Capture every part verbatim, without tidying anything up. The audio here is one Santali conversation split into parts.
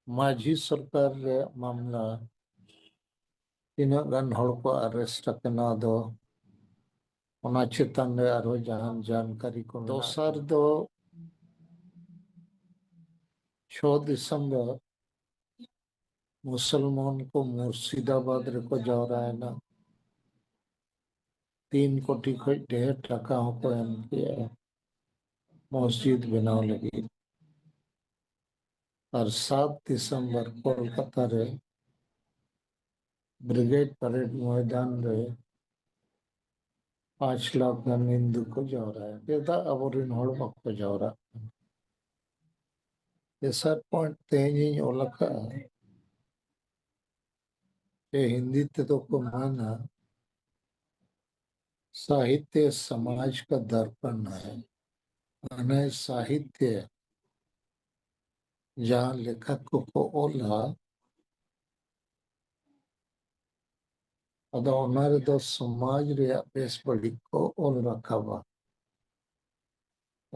ᱢᱟᱹᱡᱷᱤ ᱥᱚᱨᱠᱟᱨ ᱨᱮᱭᱟᱜ ᱢᱟᱢᱞᱟ, ᱛᱤᱱᱟᱹᱜ ᱜᱟᱱ ᱦᱚᱲ ᱠᱚ arrest ᱟᱠᱟᱱᱟ, ᱟᱫᱚ ᱚᱱᱟ ᱪᱮᱛᱟᱱ ᱨᱮ ᱟᱨᱦᱚᱸ ᱡᱟᱦᱟᱱ ᱡᱟᱱᱠᱟᱨᱤ ᱠᱚ ᱢᱮᱱᱟᱜ ᱫᱚᱥᱟᱨ ᱠᱷᱟᱱ᱾ ᱫᱚ ᱪᱷᱚ ᱰᱤᱥᱮᱢᱵᱚᱨ ᱢᱩᱥᱚᱞᱢᱟᱱ ᱠᱚ ᱢᱩᱨᱥᱤᱫᱟᱵᱟᱫᱽ ᱨᱮᱠᱚ ᱡᱟᱣᱨᱟᱭᱮᱱᱟ᱾ ᱛᱤᱱ ᱠᱳᱴᱤ ᱠᱷᱚᱱ ᱰᱷᱮᱨ ᱴᱟᱠᱟ ᱦᱚᱸᱠᱚ ᱮᱢ ᱠᱮᱜᱼᱟ ᱢᱚᱥᱡᱤᱫ ᱵᱮᱱᱟᱣ ᱞᱟᱹᱜᱤᱫ᱾ ᱟᱨ ᱥᱟᱛ ᱰᱤᱥᱮᱢᱵᱚᱨ ᱠᱳᱞᱠᱟᱛᱟ ᱨᱮ ᱵᱨᱤᱜᱮᱰ ᱯᱟᱨᱮᱰ ᱢᱚᱭᱫᱟᱱ ᱨᱮ ᱯᱟᱸᱪ ᱞᱟᱠᱷ ᱜᱟᱱ ᱦᱤᱱᱫᱩ ᱠᱚ ᱡᱟᱣᱨᱟᱭᱟ᱾ ᱪᱮᱫᱟᱜ ᱟᱵᱚᱨᱮᱱ ᱦᱚᱲ ᱵᱟᱠᱚ ᱡᱟᱣᱨᱟᱜ ᱠᱟᱱᱟ? ᱛᱮᱥᱟᱨ ᱯᱚᱭᱮᱱᱴ ᱛᱮᱦᱮᱧ ᱤᱧ ᱚᱞ ᱟᱠᱟᱫᱼᱟ ᱡᱮ ᱦᱤᱱᱫᱤ ᱛᱮᱫᱚ ᱠᱚ ᱢᱮᱱᱟ, "साहित्य समाज का दर्पण है।" ᱢᱟᱱᱮ ᱥᱟᱦᱤᱛᱭᱚ ᱡᱟᱦᱟᱸ ᱞᱮᱠᱷᱟ ᱠᱚᱠᱚ ᱚᱞᱟ, ᱟᱫᱚ ᱚᱱᱟ ᱨᱮᱫᱚ ᱥᱚᱢᱟᱡᱽ ᱨᱮᱭᱟᱜ ᱵᱮᱥ ᱵᱟᱹᱲᱤᱡ ᱠᱚ ᱚᱞ ᱨᱟᱠᱟᱵᱟ᱾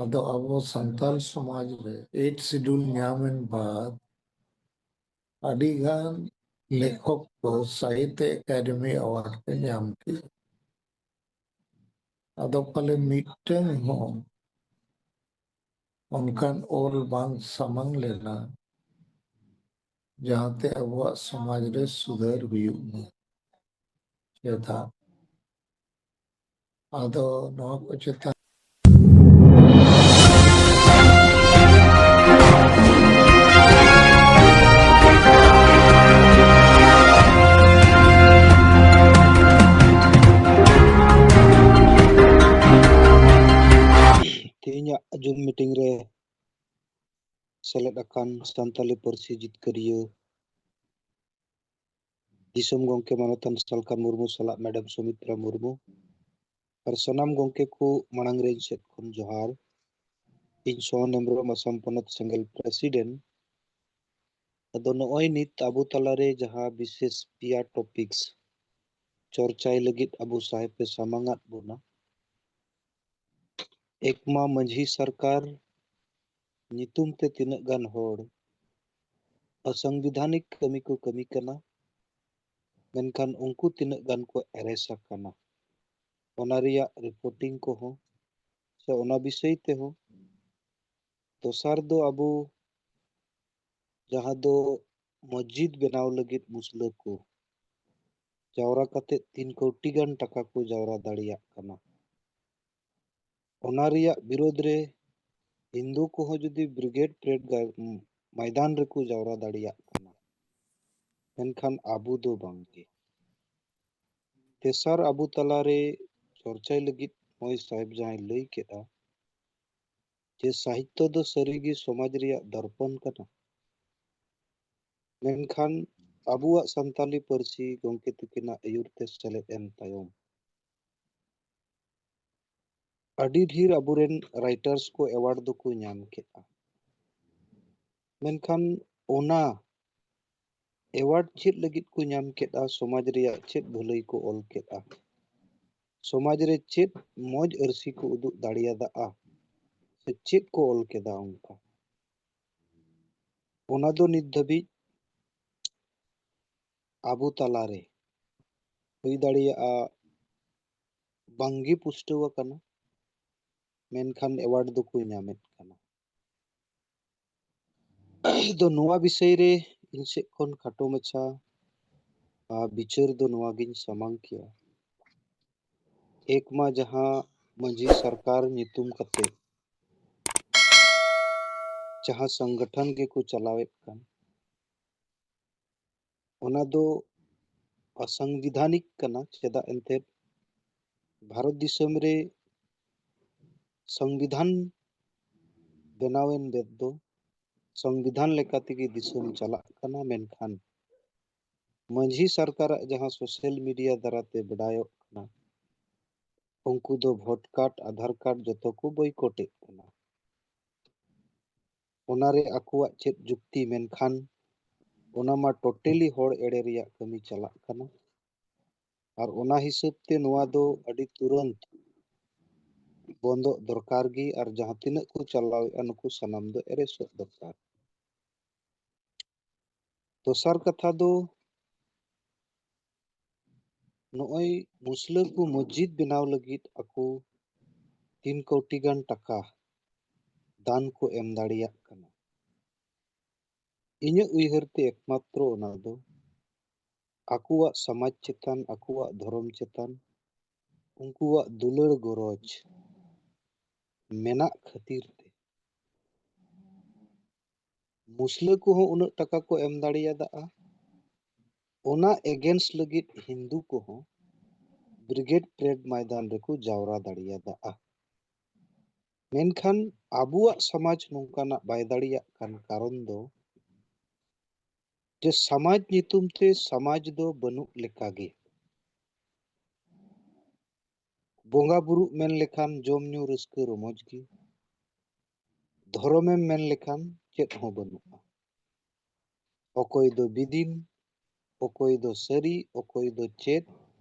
ᱟᱫᱚ ᱟᱵᱚ ᱥᱟᱱᱛᱟᱲ ᱥᱚᱢᱟᱡᱽ ᱨᱮ ᱮᱭᱤᱴ ᱥᱤᱰᱩᱞ ᱧᱟᱢᱮᱱ ᱵᱟᱫ ᱟᱹᱰᱤᱜᱟᱱ ᱞᱮᱠᱷᱚᱠ ᱠᱚ ᱥᱟᱦᱤᱛᱭᱚ ᱮᱠᱟᱰᱮᱢᱤ ᱮᱣᱟᱨᱰ ᱠᱚ ᱧᱟᱢ ᱠᱮᱫᱟ᱾ ᱟᱫᱚ ᱯᱟᱞᱮ ᱢᱤᱫᱴᱟᱝ ᱦᱚᱸ ᱚᱱᱠᱟᱱ ᱚᱞ ᱵᱟᱝ ᱥᱟᱢᱟᱝ ᱞᱮᱱᱟ, ᱡᱟᱦᱟᱸᱛᱮ ᱟᱵᱚᱣᱟᱜ ᱥᱚᱢᱟᱡᱽ ᱨᱮ ᱥᱩᱫᱷᱟᱹᱨ ᱦᱩᱭᱩᱜ ᱢᱟ᱾ ᱪᱮᱫᱟᱜ? ᱟᱫᱚ ᱱᱚᱣᱟ ᱠᱚ ᱪᱮᱛᱟᱱ ᱛᱮᱦᱮᱧᱟᱜ ᱡᱩᱢ ᱢᱤᱴᱤᱝ ᱨᱮ ᱥᱮᱞᱮᱫ ᱟᱠᱟᱱ ᱥᱟᱱᱛᱟᱞᱤ ᱯᱟᱹᱨᱥᱤ ᱡᱤᱛᱠᱟᱹᱨᱤᱭᱟᱹ ᱫᱤᱥᱚᱢ ᱜᱚᱢᱠᱮ ᱢᱟᱱᱚᱛᱟᱱ ᱥᱟᱞᱠᱷᱟ ᱢᱩᱨᱢᱩ ᱥᱟᱞᱟᱜ ᱢᱮᱰᱟᱢ ᱥᱩᱢᱤᱛᱨᱟ ᱢᱩᱨᱢᱩ ᱟᱨ ᱥᱟᱱᱟᱢ ᱜᱚᱢᱠᱮ ᱠᱚ ᱢᱟᱲᱟᱝ ᱨᱮ ᱤᱧ ᱥᱮᱫ ᱠᱷᱚᱱ ᱡᱚᱦᱟᱨ᱾ ᱤᱧ ᱥᱚᱦᱚᱱ ᱦᱮᱢᱵᱨᱚᱢ, ᱟᱥᱟᱢ ᱯᱚᱱᱚᱛ ᱥᱮᱸᱜᱮᱞ president᱾ ᱟᱫᱚ ᱱᱚᱜᱼᱚᱭ ᱱᱤᱛ ᱟᱵᱚ ᱛᱟᱞᱟᱨᱮ ᱡᱟᱦᱟᱸ ᱵᱤᱥᱮᱥ ᱯᱮᱭᱟ topics ᱪᱚᱨᱪᱟᱭ ᱞᱟᱹᱜᱤᱫ ᱟᱵᱚ ᱥᱟᱦᱮᱵ ᱮ ᱥᱟᱢᱟᱝ ᱟᱫ ᱵᱚᱱᱟ, ᱮᱠᱢᱟ ᱢᱟᱹᱡᱷᱤ ᱥᱚᱨᱠᱟᱨ ᱧᱩᱛᱩᱢ ᱛᱮ ᱛᱤᱱᱟᱹᱜ ᱜᱟᱱ ᱦᱚᱲ ᱚᱥᱟᱝᱵᱤᱫᱷᱟᱱᱤᱠ ᱠᱟᱹᱢᱤ ᱠᱚ ᱠᱟᱹᱢᱤ ᱠᱟᱱᱟ, ᱢᱮᱱᱠᱷᱟᱱ ᱩᱱᱠᱩ ᱛᱤᱱᱟᱹᱜ ᱜᱟᱱ ᱠᱚ ᱮᱨᱮᱥ ᱟᱠᱟᱱᱟ, ᱚᱱᱟ ᱨᱮᱭᱟᱜ ᱨᱤᱯᱳᱨᱴᱤᱝ ᱠᱚᱦᱚᱸ ᱥᱮ ᱚᱱᱟ ᱵᱤᱥᱚᱭ ᱛᱮᱦᱚᱸ᱾ ᱫᱚᱥᱟᱨ ᱫᱚ ᱟᱵᱚ ᱡᱟᱦᱟᱸ ᱫᱚ ᱢᱚᱥᱡᱤᱫ ᱵᱮᱱᱟᱣ ᱞᱟᱹᱜᱤᱫ ᱢᱩᱥᱞᱟᱹ ᱠᱚ ᱡᱟᱣᱨᱟ ᱠᱟᱛᱮ ᱛᱤᱱ ᱠᱳᱴᱤ ᱜᱟᱱ ᱴᱟᱠᱟ ᱠᱚ ᱡᱟᱣᱨᱟ ᱫᱟᱲᱮᱭᱟᱜ ᱠᱟᱱᱟ, ᱚᱱᱟ ᱨᱮᱭᱟᱜ ᱵᱤᱨᱳᱫᱷ ᱨᱮ ᱦᱤᱱᱫᱩ ᱠᱚᱦᱚᱸ ᱡᱩᱫᱤ ᱵᱨᱤᱜᱮᱰ ᱯᱨᱮᱰ ᱜᱟ-, ᱢᱚᱭᱫᱟᱱ ᱨᱮᱠᱚ ᱡᱟᱣᱨᱟ ᱫᱟᱲᱮᱭᱟᱜ ᱠᱟᱱᱟ, ᱢᱮᱱᱠᱷᱟᱱ ᱟᱵᱚ ᱫᱚ ᱵᱟᱝᱜᱮ᱾ ᱛᱮᱥᱟᱨ ᱟᱵᱚ ᱛᱟᱞᱟᱨᱮ ᱪᱚᱨᱪᱟᱭ ᱞᱟᱹᱜᱤᱫ ᱢᱚᱭ ᱥᱟᱦᱮᱵᱽ ᱡᱟᱦᱟᱸᱭ ᱞᱟᱹᱭ ᱠᱮᱫᱼᱟ ᱡᱮ ᱥᱟᱦᱤᱛᱛᱚ ᱫᱚ ᱥᱟᱹᱨᱤᱜᱮ ᱥᱚᱢᱟᱡᱽ ᱨᱮᱭᱟᱜ ᱫᱚᱨᱯᱚᱱ ᱠᱟᱱᱟ, ᱢᱮᱱᱠᱷᱟᱱ ᱟᱵᱚᱣᱟᱜ ᱥᱟᱱᱛᱟᱞᱤ ᱯᱟᱹᱨᱥᱤ ᱜᱚᱢᱠᱮ ᱛᱟᱹᱠᱤᱱᱟᱜ ᱟᱹᱭᱩᱨ ᱛᱮ ᱥᱮᱞᱮᱫ ᱮᱱ ᱛᱟᱭᱚᱢ ᱟᱹᱰᱤ ᱰᱷᱮᱨ ᱟᱵᱚᱨᱮᱱ ᱨᱟᱭᱴᱟᱨᱥ ᱠᱚ ᱮᱣᱟᱨᱰ ᱫᱚᱠᱚ ᱧᱟᱢ ᱠᱮᱫᱼᱟ, ᱢᱮᱱᱠᱷᱟᱱ ᱚᱱᱟ ᱮᱣᱟᱨᱰ ᱪᱮᱫ ᱞᱟᱹᱜᱤᱫ ᱠᱚ ᱧᱟᱢ ᱠᱮᱫᱼᱟ? ᱥᱚᱢᱟᱡᱽ ᱨᱮᱭᱟᱜ ᱪᱮᱫ ᱵᱷᱟᱹᱞᱟᱹᱭ ᱠᱚ ᱚᱞ ᱠᱮᱫᱼᱟ? ᱥᱚᱢᱟᱡᱽ ᱨᱮ ᱪᱮᱫ ᱢᱚᱡᱽ ᱟᱹᱨᱥᱤ ᱠᱚ ᱩᱫᱩᱜ ᱫᱟᱲᱮᱭᱟᱫᱟ ᱥᱮ ᱪᱮᱫ ᱠᱚ ᱚᱞ ᱠᱮᱫᱟ ᱚᱱᱠᱟ? ᱚᱱᱟ ᱫᱚ ᱱᱤᱛ ᱫᱷᱟᱹᱵᱤᱡ ᱟᱵᱚ ᱛᱟᱞᱟᱨᱮ ᱦᱩᱭ ᱫᱟᱲᱮᱭᱟᱜᱼᱟ ᱵᱟᱝᱜᱮ ᱯᱩᱥᱴᱟᱹᱣ ᱟᱠᱟᱱᱟ, ᱢᱮᱱᱠᱷᱟᱱ ᱮᱣᱟᱨᱰ ᱫᱚᱠᱚ ᱧᱟᱢᱮᱫ ᱠᱟᱱᱟ᱾ ᱫᱚ ᱱᱚᱣᱟ ᱵᱤᱥᱚᱭ ᱨᱮ ᱤᱧ ᱥᱮᱫ ᱠᱷᱚᱱ ᱠᱷᱟᱴᱚ ᱢᱟᱪᱷᱟ, ᱟ, ᱵᱤᱪᱟᱹᱨ ᱫᱚ ᱱᱚᱣᱟ ᱜᱤᱧ ᱥᱟᱢᱟᱝ ᱠᱮᱭᱟ᱾ ᱮᱠ ᱢᱟ ᱡᱟᱦᱟᱸ ᱢᱟᱹᱡᱷᱤ ᱥᱚᱨᱠᱟᱨ ᱧᱩᱛᱩᱢ ᱠᱟᱛᱮ ᱡᱟᱦᱟᱸ ᱥᱚᱝᱜᱚᱴᱷᱚᱱ ᱜᱮᱠᱚ ᱪᱟᱞᱟᱣᱮᱫ ᱠᱟᱱ, ᱚᱱᱟ ᱫᱚ ᱚᱥᱟᱝᱵᱤᱫᱷᱟᱱᱤᱠ ᱠᱟᱱᱟ᱾ ᱪᱮᱫᱟᱜ ᱮᱱᱛᱮᱫ ᱵᱷᱟᱨᱚᱛ ᱫᱤᱥᱚᱢ ᱨᱮ ᱥᱚᱝᱵᱤᱫᱷᱟᱱ ᱵᱮᱱᱟᱣᱮᱱ ᱵᱮᱫ ᱫᱚ ᱥᱚᱝᱵᱤᱫᱷᱟᱱ ᱞᱮᱠᱟ ᱛᱮᱜᱮ ᱫᱤᱥᱚᱢ ᱪᱟᱞᱟᱜ ᱠᱟᱱᱟ, ᱢᱮᱱᱠᱷᱟᱱ ᱢᱟᱹᱡᱷᱤ ᱥᱚᱨᱠᱟᱨᱟᱜ ᱡᱟᱦᱟᱸ ᱥᱳᱥᱟᱞ ᱢᱤᱰᱤᱭᱟ ᱫᱟᱨᱟᱭ ᱛᱮ ᱵᱟᱰᱟᱭᱚᱜ ᱠᱟᱱᱟ, ᱩᱱᱠᱩ ᱫᱚ ᱵᱷᱳᱴ ᱠᱟᱨᱰ, ᱟᱫᱷᱟᱨ ᱠᱟᱨᱰ ᱡᱚᱛᱚ ᱠᱚ ᱵᱚᱭᱠᱚᱴᱮᱫ ᱠᱟᱱᱟ᱾ ᱚᱱᱟᱨᱮ ᱟᱠᱚᱣᱟᱜ ᱪᱮᱫ ᱡᱩᱠᱛᱤ? ᱢᱮᱱᱠᱷᱟᱱ ᱚᱱᱟ ᱢᱟ ᱴᱳᱴᱟᱞᱤ ᱦᱚᱲ ᱮᱲᱮ ᱨᱮᱭᱟᱜ ᱠᱟᱹᱢᱤ ᱪᱟᱞᱟᱜ ᱠᱟᱱᱟ᱾ ᱟᱨ ᱚᱱᱟ ᱦᱤᱥᱟᱹᱵ ᱛᱮ ᱱᱚᱣᱟ ᱫᱚ ᱟᱹᱰᱤ ᱛᱩᱨᱟᱹᱱᱛ ᱵᱚᱱᱫᱚᱜ ᱫᱚᱨᱠᱟᱨ ᱜᱮ, ᱟᱨ ᱡᱟᱦᱟᱸ ᱛᱤᱱᱟᱹᱜ ᱠᱚ ᱪᱟᱞᱟᱣᱮᱫᱼᱟ, ᱱᱩᱠᱩ ᱥᱟᱱᱟᱢ ᱫᱚ ᱮᱨᱮᱥᱚᱜ ᱫᱚᱨᱠᱟᱨ᱾ ᱫᱚᱥᱟᱨ ᱠᱟᱛᱷᱟ ᱫᱚ, ᱱᱚᱜᱼᱚᱭ ᱢᱩᱥᱞᱟᱹ ᱠᱚ ᱢᱚᱥᱡᱤᱫ ᱵᱮᱱᱟᱣ ᱞᱟᱹᱜᱤᱫ ᱟᱠᱚ ᱛᱤᱱ ᱠᱳᱴᱤ ᱜᱟᱱ ᱴᱟᱠᱟ ᱫᱟᱱ ᱠᱚ ᱮᱢ ᱫᱟᱲᱮᱭᱟᱜ ᱠᱟᱱᱟ᱾ ᱤᱧᱟᱹᱜ ᱩᱭᱦᱟᱹᱨ ᱛᱮ ᱮᱠᱢᱟᱛᱨᱚ ᱚᱱᱟ ᱫᱚ ᱟᱠᱚᱣᱟᱜ ᱥᱚᱢᱟᱡᱽ ᱪᱮᱛᱟᱱ, ᱟᱠᱚᱣᱟᱜ ᱫᱷᱚᱨᱚᱢ ᱪᱮᱛᱟᱱ ᱩᱱᱠᱩᱣᱟᱜ ᱫᱩᱞᱟᱹᱲ ᱜᱚᱨᱚᱡᱽ ᱢᱮᱱᱟᱜ ᱠᱷᱟᱹᱛᱤᱨ ᱛᱮ᱾ ᱢᱩᱥᱞᱟᱹ ᱠᱚᱦᱚᱸ ᱩᱱᱟᱹᱜ ᱴᱟᱠᱟ ᱠᱚ ᱮᱢ ᱫᱟᱲᱮᱭᱟᱫᱟ, ᱚᱱᱟ against ᱞᱟᱹᱜᱤᱫ ᱦᱤᱱᱫᱩ ᱠᱚᱦᱚᱸ ᱵᱨᱤᱜᱮᱰ ᱯᱨᱮᱰ ᱢᱚᱭᱫᱟᱱ ᱨᱮᱠᱚ ᱡᱟᱣᱨᱟ ᱫᱟᱲᱮᱭᱟᱫᱟ᱾ ᱢᱮᱱᱠᱷᱟᱱ ᱟᱵᱚᱣᱟᱜ ᱥᱚᱢᱟᱡᱽ ᱱᱚᱝᱠᱟᱱᱟᱜ ᱵᱟᱭ ᱫᱟᱲᱮᱭᱟᱜ ᱠᱟᱱ ᱠᱟᱨᱚᱱ ᱫᱚ ᱡᱮ ᱥᱚᱢᱟᱡᱽ ᱧᱩᱛᱩᱢ ᱛᱮ ᱥᱚᱢᱟᱡᱽ ᱫᱚ ᱵᱟᱹᱱᱩᱜ ᱞᱮᱠᱟᱜᱮ᱾ ᱵᱚᱸᱜᱟ ᱵᱩᱨᱩ ᱢᱮᱱ ᱞᱮᱠᱷᱟᱱ ᱡᱚᱢ ᱧᱩ ᱨᱟᱹᱥᱠᱟᱹ ᱨᱚᱢᱚᱡᱽ ᱜᱮ, ᱫᱷᱚᱨᱚᱢᱮᱢ ᱢᱮᱱ ᱞᱮᱠᱷᱟᱱ ᱪᱮᱫ ᱦᱚᱸ ᱵᱟᱹᱱᱩᱜᱼᱟ᱾ ᱚᱠᱚᱭ ᱫᱚ ᱵᱤᱫᱤᱱ, ᱚᱠᱚᱭ ᱫᱚ ᱥᱟᱹᱨᱤ, ᱚᱠᱚᱭ ᱫᱚ ᱪᱮᱫ,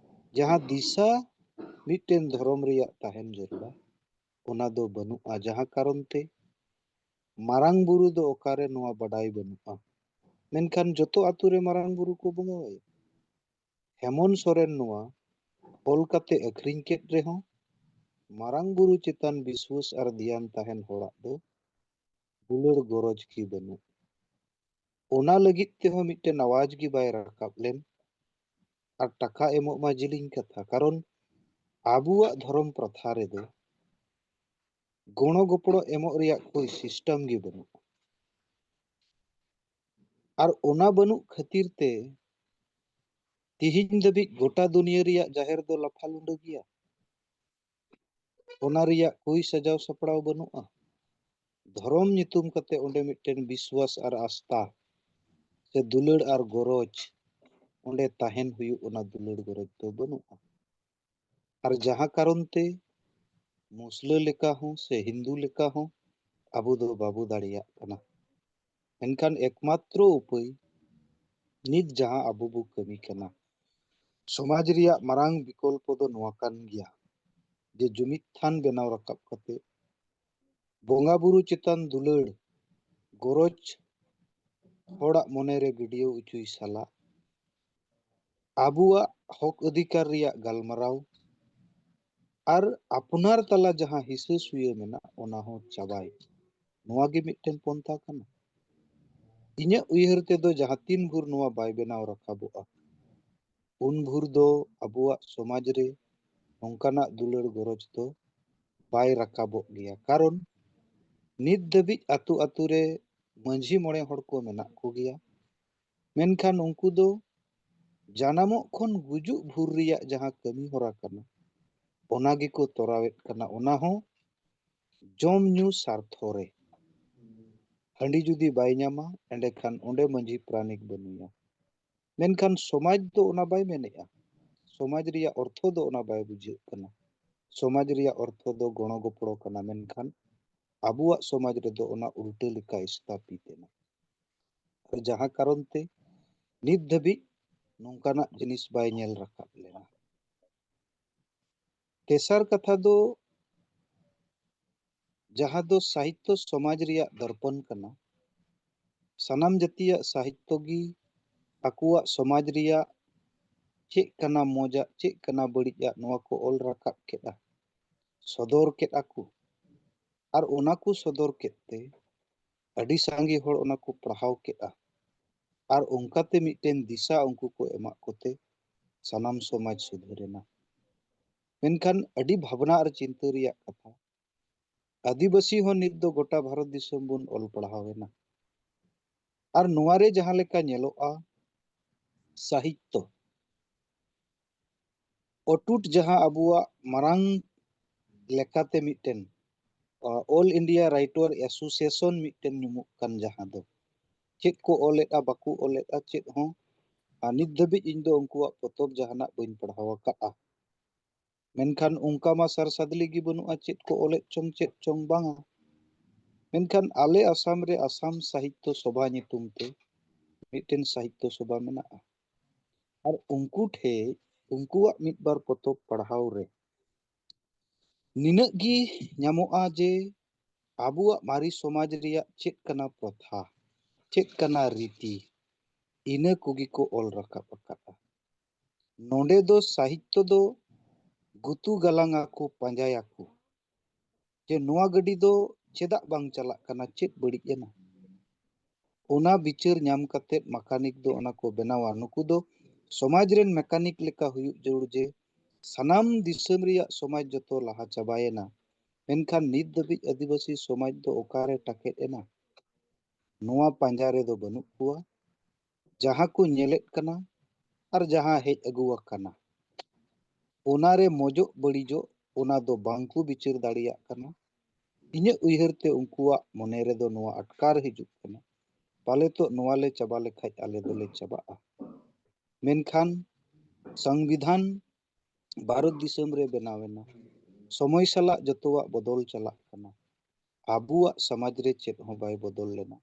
ᱡᱟᱦᱟᱸ ᱫᱤᱥᱟᱹ ᱢᱤᱫᱴᱮᱱ ᱫᱷᱚᱨᱚᱢ ᱨᱮᱭᱟᱜ ᱛᱟᱦᱮᱱ ᱡᱟᱹᱨᱩᱲᱟ, ᱚᱱᱟ ᱫᱚ ᱵᱟᱹᱱᱩᱜᱼᱟ᱾ ᱡᱟᱦᱟᱸ ᱠᱟᱨᱚᱱ ᱛᱮ ᱢᱟᱨᱟᱝ ᱵᱩᱨᱩ ᱫᱚ ᱚᱠᱟᱨᱮ, ᱱᱚᱣᱟ ᱵᱟᱰᱟᱭ ᱵᱟᱹᱱᱩᱜᱼᱟ᱾ ᱢᱮᱱᱠᱷᱟᱱ ᱡᱚᱛᱚ ᱟᱛᱳ ᱨᱮ ᱢᱟᱨᱟᱝ ᱵᱩᱨᱩ ᱠᱚ ᱵᱚᱸᱜᱟᱣᱟᱭᱟ᱾ ᱦᱮᱢᱚᱱ ᱥᱚᱨᱮᱱ ᱱᱚᱣᱟ ᱚᱞ ᱠᱟᱛᱮ ᱟᱹᱠᱷᱨᱤᱧ ᱠᱮᱫ ᱨᱮᱦᱚᱸ, ᱢᱟᱨᱟᱝ ᱵᱩᱨᱩ ᱪᱮᱛᱟᱱ ᱵᱤᱥᱣᱟᱹᱥ ᱟᱨ ᱫᱷᱮᱭᱟᱱ ᱛᱟᱦᱮᱱ ᱦᱚᱲᱟᱜ ᱫᱚ ᱫᱩᱞᱟᱹᱲ ᱜᱚᱨᱚᱡᱽ ᱜᱮ ᱵᱟᱹᱱᱩᱜ᱾ ᱚᱱᱟ ᱞᱟᱹᱜᱤᱫ ᱛᱮᱦᱚᱸ ᱢᱤᱫᱴᱮᱱ ᱟᱣᱟᱡᱽ ᱜᱮ ᱵᱟᱭ ᱨᱟᱠᱟᱵ ᱞᱮᱱ᱾ ᱟᱨ ᱴᱟᱠᱟ ᱮᱢᱚᱜ ᱢᱟ ᱡᱤᱞᱤᱧ ᱠᱟᱛᱷᱟ, ᱠᱟᱨᱚᱱ ᱟᱵᱚᱣᱟᱜ ᱫᱷᱚᱨᱚᱢ ᱯᱨᱚᱛᱷᱟ ᱨᱮᱫᱚ ᱜᱚᱲᱚ ᱜᱚᱯᱚᱲᱚ ᱮᱢᱚᱜ ᱨᱮᱭᱟᱜ ᱠᱳᱭ system ᱜᱮ ᱵᱟᱹᱱᱩᱜᱼᱟ᱾ ᱟᱨ ᱚᱱᱟ ᱵᱟᱹᱱᱩᱜ ᱠᱷᱟᱹᱛᱤᱨ ᱛᱮ ᱛᱤᱦᱤᱧ ᱫᱷᱟᱹᱵᱤᱡ ᱜᱚᱴᱟ ᱫᱩᱱᱤᱭᱟᱹ ᱨᱮᱭᱟᱜ ᱡᱟᱦᱮᱨ ᱫᱚ ᱞᱟᱯᱷᱟ ᱞᱩᱸᱰᱟᱹ ᱜᱮᱭᱟ᱾ ᱚᱱᱟ ᱨᱮᱭᱟᱜ ᱠᱳᱭ ᱥᱟᱡᱟᱣ ᱥᱟᱯᱲᱟᱣ ᱵᱟᱹᱱᱩᱜᱼᱟ᱾ ᱫᱷᱚᱨᱚᱢ ᱧᱩᱛᱩᱢ ᱠᱟᱛᱮ ᱚᱸᱰᱮ ᱢᱤᱫᱴᱮᱱ ᱵᱤᱥᱣᱟᱥ ᱟᱨ ᱟᱥᱛᱷᱟ ᱥᱮ ᱫᱩᱞᱟᱹᱲ ᱟᱨ ᱜᱚᱨᱚᱡᱽ ᱚᱸᱰᱮ ᱛᱟᱦᱮᱱ ᱦᱩᱭᱩᱜ, ᱚᱱᱟ ᱫᱩᱞᱟᱹᱲ ᱜᱚᱨᱚᱡᱽ ᱫᱚ ᱵᱟᱹᱱᱩᱜᱼᱟ᱾ ᱟᱨ ᱡᱟᱦᱟᱸ ᱠᱟᱨᱚᱱ ᱛᱮ ᱢᱩᱥᱞᱟᱹ ᱞᱮᱠᱟ ᱦᱚᱸ ᱥᱮ ᱦᱤᱱᱫᱩ ᱞᱮᱠᱟ ᱦᱚᱸ ᱟᱵᱚ ᱫᱚ ᱵᱟᱵᱚ ᱫᱟᱲᱮᱭᱟᱜ ᱠᱟᱱᱟ᱾ ᱢᱮᱱᱠᱷᱟᱱ ᱮᱠᱢᱟᱛᱨᱚ ᱩᱯᱟᱹᱭ ᱱᱤᱛ ᱡᱟᱦᱟᱸ ᱟᱵᱚ ᱵᱚ ᱠᱟᱹᱢᱤ ᱠᱟᱱᱟ, ᱥᱚᱢᱟᱡᱽ ᱨᱮᱭᱟᱜ ᱢᱟᱨᱟᱝ ᱵᱤᱠᱚᱞᱯᱚ ᱫᱚ ᱱᱚᱣᱟ ᱠᱟᱱ ᱜᱮᱭᱟ ᱡᱮ ᱡᱩᱢᱤᱫ ᱛᱷᱟᱱ ᱵᱮᱱᱟᱣ ᱨᱟᱠᱟᱵ ᱠᱟᱛᱮ ᱵᱚᱸᱜᱟ ᱵᱩᱨᱩ ᱪᱮᱛᱟᱱ ᱫᱩᱞᱟᱹᱲ, ᱜᱚᱨᱚᱡᱽ ᱦᱚᱲᱟᱜ ᱢᱚᱱᱮᱨᱮ ᱜᱤᱰᱭᱟᱹᱣ ᱚᱪᱚᱭ ᱥᱟᱞᱟᱜ, ᱟᱵᱚᱣᱟᱜ ᱦᱚᱠ ᱚᱫᱷᱤᱠᱟᱨ ᱨᱮᱭᱟᱜ ᱜᱟᱞᱢᱟᱨᱟᱣ ᱟᱨ ᱟᱯᱱᱟᱨ ᱛᱟᱞᱟ ᱡᱟᱦᱟᱸ ᱦᱤᱥᱟᱹ ᱥᱩᱭᱟᱹ ᱢᱮᱱᱟᱜ, ᱚᱱᱟ ᱦᱚᱸ ᱪᱟᱵᱟᱭ᱾ ᱱᱚᱣᱟ ᱜᱮ ᱢᱤᱫᱴᱮᱱ ᱯᱚᱱᱛᱷᱟ ᱠᱟᱱᱟ᱾ ᱤᱧᱟᱹᱜ ᱩᱭᱦᱟᱹᱨ ᱛᱮᱫᱚ ᱡᱟᱦᱟᱸ ᱛᱤᱱ ᱵᱷᱳᱨ ᱱᱚᱣᱟ ᱵᱟᱭ ᱵᱮᱱᱟᱣ ᱨᱟᱠᱟᱵᱚᱜᱼᱟ, ᱩᱱ ᱵᱷᱳᱨ ᱫᱚ ᱟᱵᱚᱣᱟᱜ ᱥᱚᱢᱟᱡᱽ ᱨᱮ ᱱᱚᱝᱠᱟᱱᱟᱜ ᱫᱩᱞᱟᱹᱲ ᱜᱚᱨᱚᱡᱽ ᱫᱚ ᱵᱟᱭ ᱨᱟᱠᱟᱵᱚᱜ ᱜᱮᱭᱟ᱾ ᱠᱟᱨᱚᱱ ᱱᱤᱛ ᱫᱷᱟᱹᱵᱤᱡ ᱟᱛᱳ ᱟᱛᱳ ᱨᱮ ᱢᱟᱹᱡᱷᱤ ᱢᱚᱬᱮ ᱦᱚᱲ ᱠᱚ ᱢᱮᱱᱟᱜ ᱠᱚᱜᱮᱭᱟ, ᱢᱮᱱᱠᱷᱟᱱ ᱩᱱᱠᱩ ᱫᱚ ᱡᱟᱱᱟᱢᱚᱜ ᱠᱷᱚᱱ ᱜᱩᱡᱩᱜ ᱵᱷᱳᱨ ᱨᱮᱭᱟᱜ ᱡᱟᱦᱟᱸ ᱠᱟᱹᱢᱤ ᱦᱚᱨᱟ ᱠᱟᱱᱟ, ᱚᱱᱟ ᱜᱮᱠᱚ ᱛᱚᱨᱟᱣᱮᱫ ᱠᱟᱱᱟ᱾ ᱚᱱᱟ ᱦᱚᱸ ᱡᱚᱢ ᱧᱩ ᱥᱟᱨᱛᱷᱚ ᱨᱮ᱾ ᱦᱟᱺᱰᱤ ᱡᱩᱫᱤ ᱵᱟᱭ ᱧᱟᱢᱟ, ᱮᱸᱰᱮᱠᱷᱟᱱ ᱚᱸᱰᱮ ᱢᱟᱹᱡᱷᱤ ᱯᱟᱨᱟᱱᱤᱠ ᱵᱟᱹᱱᱩᱭᱟ᱾ ᱢᱮᱱᱠᱷᱟᱱ ᱥᱚᱢᱟᱡᱽ ᱫᱚ ᱚᱱᱟ ᱵᱟᱭ ᱢᱮᱱᱮᱜᱼᱟ᱾ ᱥᱚᱢᱟᱡᱽ ᱨᱮᱭᱟᱜ ᱚᱨᱛᱷᱚ ᱫᱚ ᱚᱱᱟ ᱵᱟᱭ ᱵᱩᱡᱷᱟᱹᱜ ᱠᱟᱱᱟ᱾ ᱥᱚᱢᱟᱡᱽ ᱨᱮᱭᱟᱜ ᱚᱨᱛᱷᱚ ᱫᱚ ᱜᱚᱲᱚ ᱜᱚᱯᱚᱲᱚ ᱠᱟᱱᱟ, ᱢᱮᱱᱠᱷᱟᱱ ᱟᱵᱚᱣᱟᱜ ᱥᱚᱢᱟᱡᱽ ᱨᱮᱫᱚ ᱚᱱᱟ ᱩᱞᱴᱟᱹ ᱞᱮᱠᱟ ᱥᱛᱷᱟᱯᱤᱛ ᱮᱱᱟ᱾ ᱟᱨ ᱡᱟᱦᱟᱸ ᱠᱟᱨᱚᱱ ᱛᱮ ᱱᱤᱛ ᱫᱷᱟᱹᱵᱤᱡ ᱱᱚᱝᱠᱟᱱᱟᱜ ᱡᱤᱱᱤᱥ ᱵᱟᱭ ᱧᱮᱞ ᱨᱟᱠᱟᱵ ᱞᱮᱱᱟ᱾ ᱛᱮᱥᱟᱨ ᱠᱟᱛᱷᱟ ᱫᱚ, ᱡᱟᱦᱟᱸ ᱫᱚ ᱥᱟᱦᱤᱛᱛᱚ ᱥᱚᱢᱟᱡᱽ ᱨᱮᱭᱟᱜ ᱫᱚᱨᱯᱚᱱ ᱠᱟᱱᱟ᱾ ᱥᱟᱱᱟᱢ ᱡᱟᱹᱛᱤᱭᱟᱜ ᱥᱟᱦᱤᱛᱛᱚ ᱜᱮ ᱟᱠᱚᱣᱟᱜ ᱥᱚᱢᱟᱡᱽ ᱨᱮᱭᱟᱜ ᱪᱮᱫ ᱠᱟᱱᱟ ᱢᱚᱡᱟᱜ, ᱪᱮᱫ ᱠᱟᱱᱟ ᱵᱟᱹᱲᱤᱡᱟᱜ, ᱱᱚᱣᱟ ᱠᱚ ᱚᱞ ᱨᱟᱠᱟᱵ ᱠᱮᱫᱼᱟ, ᱥᱚᱫᱚᱨ ᱠᱮᱫᱼᱟ ᱠᱚ᱾ ᱟᱨ ᱚᱱᱟ ᱠᱚ ᱥᱚᱫᱚᱨ ᱠᱮᱫ ᱛᱮ ᱟᱹᱰᱤ ᱥᱟᱸᱜᱮ ᱦᱚᱲ ᱚᱱᱟ ᱠᱚ ᱯᱟᱲᱦᱟᱣ ᱠᱮᱫᱼᱟ᱾ ᱟᱨ ᱚᱱᱠᱟᱛᱮ ᱢᱤᱫᱴᱮᱱ ᱫᱤᱥᱟ ᱩᱱᱠᱩ ᱠᱚ ᱮᱢᱟᱜ ᱠᱚᱛᱮ ᱥᱟᱱᱟᱢ ᱥᱚᱢᱟᱡᱽ ᱥᱩᱫᱷᱟᱹᱨ ᱮᱱᱟ᱾ ᱢᱮᱱᱠᱷᱟᱱ ᱟᱹᱰᱤ ᱵᱷᱟᱵᱽᱱᱟ ᱟᱨ ᱪᱤᱱᱛᱟᱹ ᱨᱮᱭᱟᱜ ᱠᱟᱛᱷᱟ, ᱟᱹᱫᱤᱵᱟᱹᱥᱤ ᱦᱚᱸ ᱱᱤᱛ ᱫᱚ ᱜᱚᱴᱟ ᱵᱷᱟᱨᱚᱛ ᱫᱤᱥᱚᱢ ᱵᱚᱱ ᱚᱞ ᱯᱟᱲᱦᱟᱣ ᱮᱱᱟ᱾ ᱟᱨ ᱱᱚᱣᱟ ᱨᱮ ᱡᱟᱦᱟᱸ ᱞᱮᱠᱟ ᱧᱮᱞᱚᱜᱼᱟ, ᱥᱟᱦᱤᱛᱛᱚ ᱚᱴᱩᱴ ᱡᱟᱦᱟᱸ ᱟᱵᱚᱣᱟᱜ ᱢᱟᱨᱟᱝ ᱞᱮᱠᱟᱛᱮ ᱢᱤᱫᱴᱮᱱ, ᱟᱸ, All India Writer Association ᱢᱤᱫᱴᱮᱱ ᱧᱩᱢᱩᱜ ᱠᱟᱱ, ᱡᱟᱦᱟᱸ ᱫᱚ ᱪᱮᱫ ᱠᱚ ᱚᱞᱮᱫᱼᱟ, ᱵᱟᱠᱚ ᱚᱞᱮᱫᱼᱟ, ᱪᱮᱫ ᱦᱚᱸ, ᱟᱨ ᱱᱤᱛ ᱫᱷᱟᱹᱵᱤᱡ ᱤᱧ ᱫᱚ ᱩᱱᱠᱩᱣᱟᱜ ᱯᱚᱛᱚᱵ ᱡᱟᱦᱟᱱᱟᱜ ᱵᱟᱹᱧ ᱯᱟᱲᱦᱟᱣ ᱟᱠᱟᱫᱼᱟ᱾ ᱢᱮᱱᱠᱷᱟᱱ ᱚᱱᱠᱟ ᱢᱟ ᱥᱟᱨ ᱥᱟᱫᱽᱞᱤ ᱜᱮ ᱵᱟᱹᱱᱩᱜᱼᱟ, ᱪᱮᱫ ᱠᱚ ᱚᱞᱮᱫ ᱪᱚᱝ ᱪᱮᱫ ᱪᱚᱝ ᱵᱟᱝᱟ᱾ ᱢᱮᱱᱠᱷᱟᱱ ᱟᱞᱮ ᱟᱥᱟᱢ ᱨᱮ ᱟᱥᱟᱢ ᱥᱟᱦᱤᱛᱛᱚ ᱥᱚᱵᱷᱟ ᱧᱩᱛᱩᱢ ᱛᱮ ᱢᱤᱫᱴᱮᱱ ᱥᱟᱦᱤᱛᱛᱚ ᱥᱚᱵᱷᱟ ᱢᱮᱱᱟᱜᱼᱟ᱾ ᱟᱨ ᱩᱱᱠᱩ ᱴᱷᱮᱡ ᱩᱱᱠᱩᱣᱟᱜ ᱢᱤᱫ ᱵᱟᱨ ᱯᱚᱛᱚᱵ ᱯᱟᱲᱦᱟᱣ ᱨᱮ ᱱᱤᱱᱟᱹᱜ ᱜᱮ ᱧᱟᱢᱚᱜᱼᱟ ᱡᱮ ᱟᱵᱚᱣᱟᱜ ᱢᱟᱨᱮ ᱥᱚᱢᱟᱡᱽ ᱨᱮᱭᱟᱜ ᱪᱮᱫ ᱠᱟᱱᱟ ᱯᱨᱚᱛᱷᱟ, ᱪᱮᱫ ᱠᱟᱱᱟ ᱨᱤᱛᱤ, ᱤᱱᱟᱹ ᱠᱚᱜᱮ ᱠᱚ ᱚᱞ ᱨᱟᱠᱟᱵ ᱟᱠᱟᱫᱼᱟ᱾ ᱱᱚᱰᱮ ᱫᱚ ᱥᱟᱦᱤᱛᱛᱚ ᱫᱚ ᱜᱩᱛᱩ ᱜᱟᱞᱟᱝ ᱟᱠᱚ, ᱯᱟᱸᱡᱟᱭᱟᱠᱚ ᱡᱮ ᱱᱚᱣᱟ ᱜᱟᱹᱰᱤ ᱫᱚ ᱪᱮᱫᱟᱜ ᱵᱟᱝ ᱪᱟᱞᱟᱜ ᱠᱟᱱᱟ, ᱪᱮᱫ ᱵᱟᱹᱲᱤᱡ ᱮᱱᱟ᱾ ᱚᱱᱟ ᱵᱤᱪᱟᱹᱨ ᱧᱟᱢ ᱠᱟᱛᱮ ᱢᱮᱠᱟᱱᱤᱠ ᱫᱚ ᱚᱱᱟ ᱠᱚ ᱵᱮᱱᱟᱣᱟ᱾ ᱱᱩᱠᱩ ᱫᱚ ᱥᱚᱢᱟᱡᱽ ᱨᱮᱱ ᱢᱮᱠᱟᱱᱤᱠ ᱞᱮᱠᱟ ᱦᱩᱭᱩᱜ ᱡᱟᱹᱨᱩᱲ ᱡᱮ ᱥᱟᱱᱟᱢ ᱫᱤᱥᱚᱢ ᱨᱮᱭᱟᱜ ᱥᱚᱢᱟᱡᱽ ᱡᱚᱛᱚ ᱞᱟᱦᱟ ᱪᱟᱵᱟᱭᱮᱱᱟ, ᱢᱮᱱᱠᱷᱟᱱ ᱱᱤᱛ ᱫᱷᱟᱹᱵᱤᱡ ᱟᱹᱫᱤᱵᱟᱹᱥᱤ ᱥᱚᱢᱟᱡᱽ ᱫᱚ ᱚᱠᱟᱨᱮ ᱴᱟᱠᱮᱫ ᱮᱱᱟ? ᱱᱚᱣᱟ ᱯᱟᱸᱡᱟ ᱨᱮᱫᱚ ᱵᱟᱹᱱᱩᱜ ᱠᱚᱣᱟ᱾ ᱡᱟᱦᱟᱸ ᱠᱚ ᱧᱮᱞᱮᱫ ᱠᱟᱱᱟ ᱟᱨ ᱡᱟᱦᱟᱸ ᱦᱮᱡ ᱟᱹᱜᱩ ᱟᱠᱟᱱᱟ, ᱚᱱᱟᱨᱮ ᱢᱚᱡᱚᱜ ᱵᱟᱹᱲᱤᱡᱚᱜ ᱚᱱᱟ ᱫᱚ ᱵᱟᱝ ᱠᱚ ᱵᱤᱪᱟᱹᱨ ᱫᱟᱲᱮᱭᱟᱜ ᱠᱟᱱᱟ᱾ ᱤᱧᱟᱹᱜ ᱩᱭᱦᱟᱹᱨ ᱛᱮ ᱩᱱᱠᱩᱣᱟᱜ ᱢᱚᱱᱮ ᱨᱮᱫᱚ ᱱᱚᱣᱟ ᱟᱴᱠᱟᱨ ᱦᱤᱡᱩᱜ ᱠᱟᱱᱟ, ᱯᱟᱞᱮ ᱛᱚ ᱱᱚᱣᱟ ᱞᱮ ᱪᱟᱵᱟ ᱞᱮᱠᱷᱟᱡ ᱟᱞᱮ ᱫᱚᱞᱮ ᱪᱟᱵᱟᱜᱼᱟ᱾ ᱢᱮᱱᱠᱷᱟᱱ ᱥᱚᱝᱵᱤᱫᱷᱟᱱ ᱵᱷᱟᱨᱚᱛ ᱫᱤᱥᱚᱢ ᱨᱮ ᱵᱮᱱᱟᱣ ᱮᱱᱟ, ᱥᱚᱢᱚᱭ ᱥᱟᱞᱟᱜ ᱡᱚᱛᱚᱣᱟᱜ ᱵᱚᱫᱚᱞ ᱪᱟᱞᱟᱜ ᱠᱟᱱᱟ᱾ ᱟᱵᱚᱣᱟᱜ ᱥᱚᱢᱟᱡᱽ ᱨᱮ ᱪᱮᱫ ᱦᱚᱸ ᱵᱟᱭ ᱵᱚᱫᱚᱞ ᱞᱮᱱᱟ᱾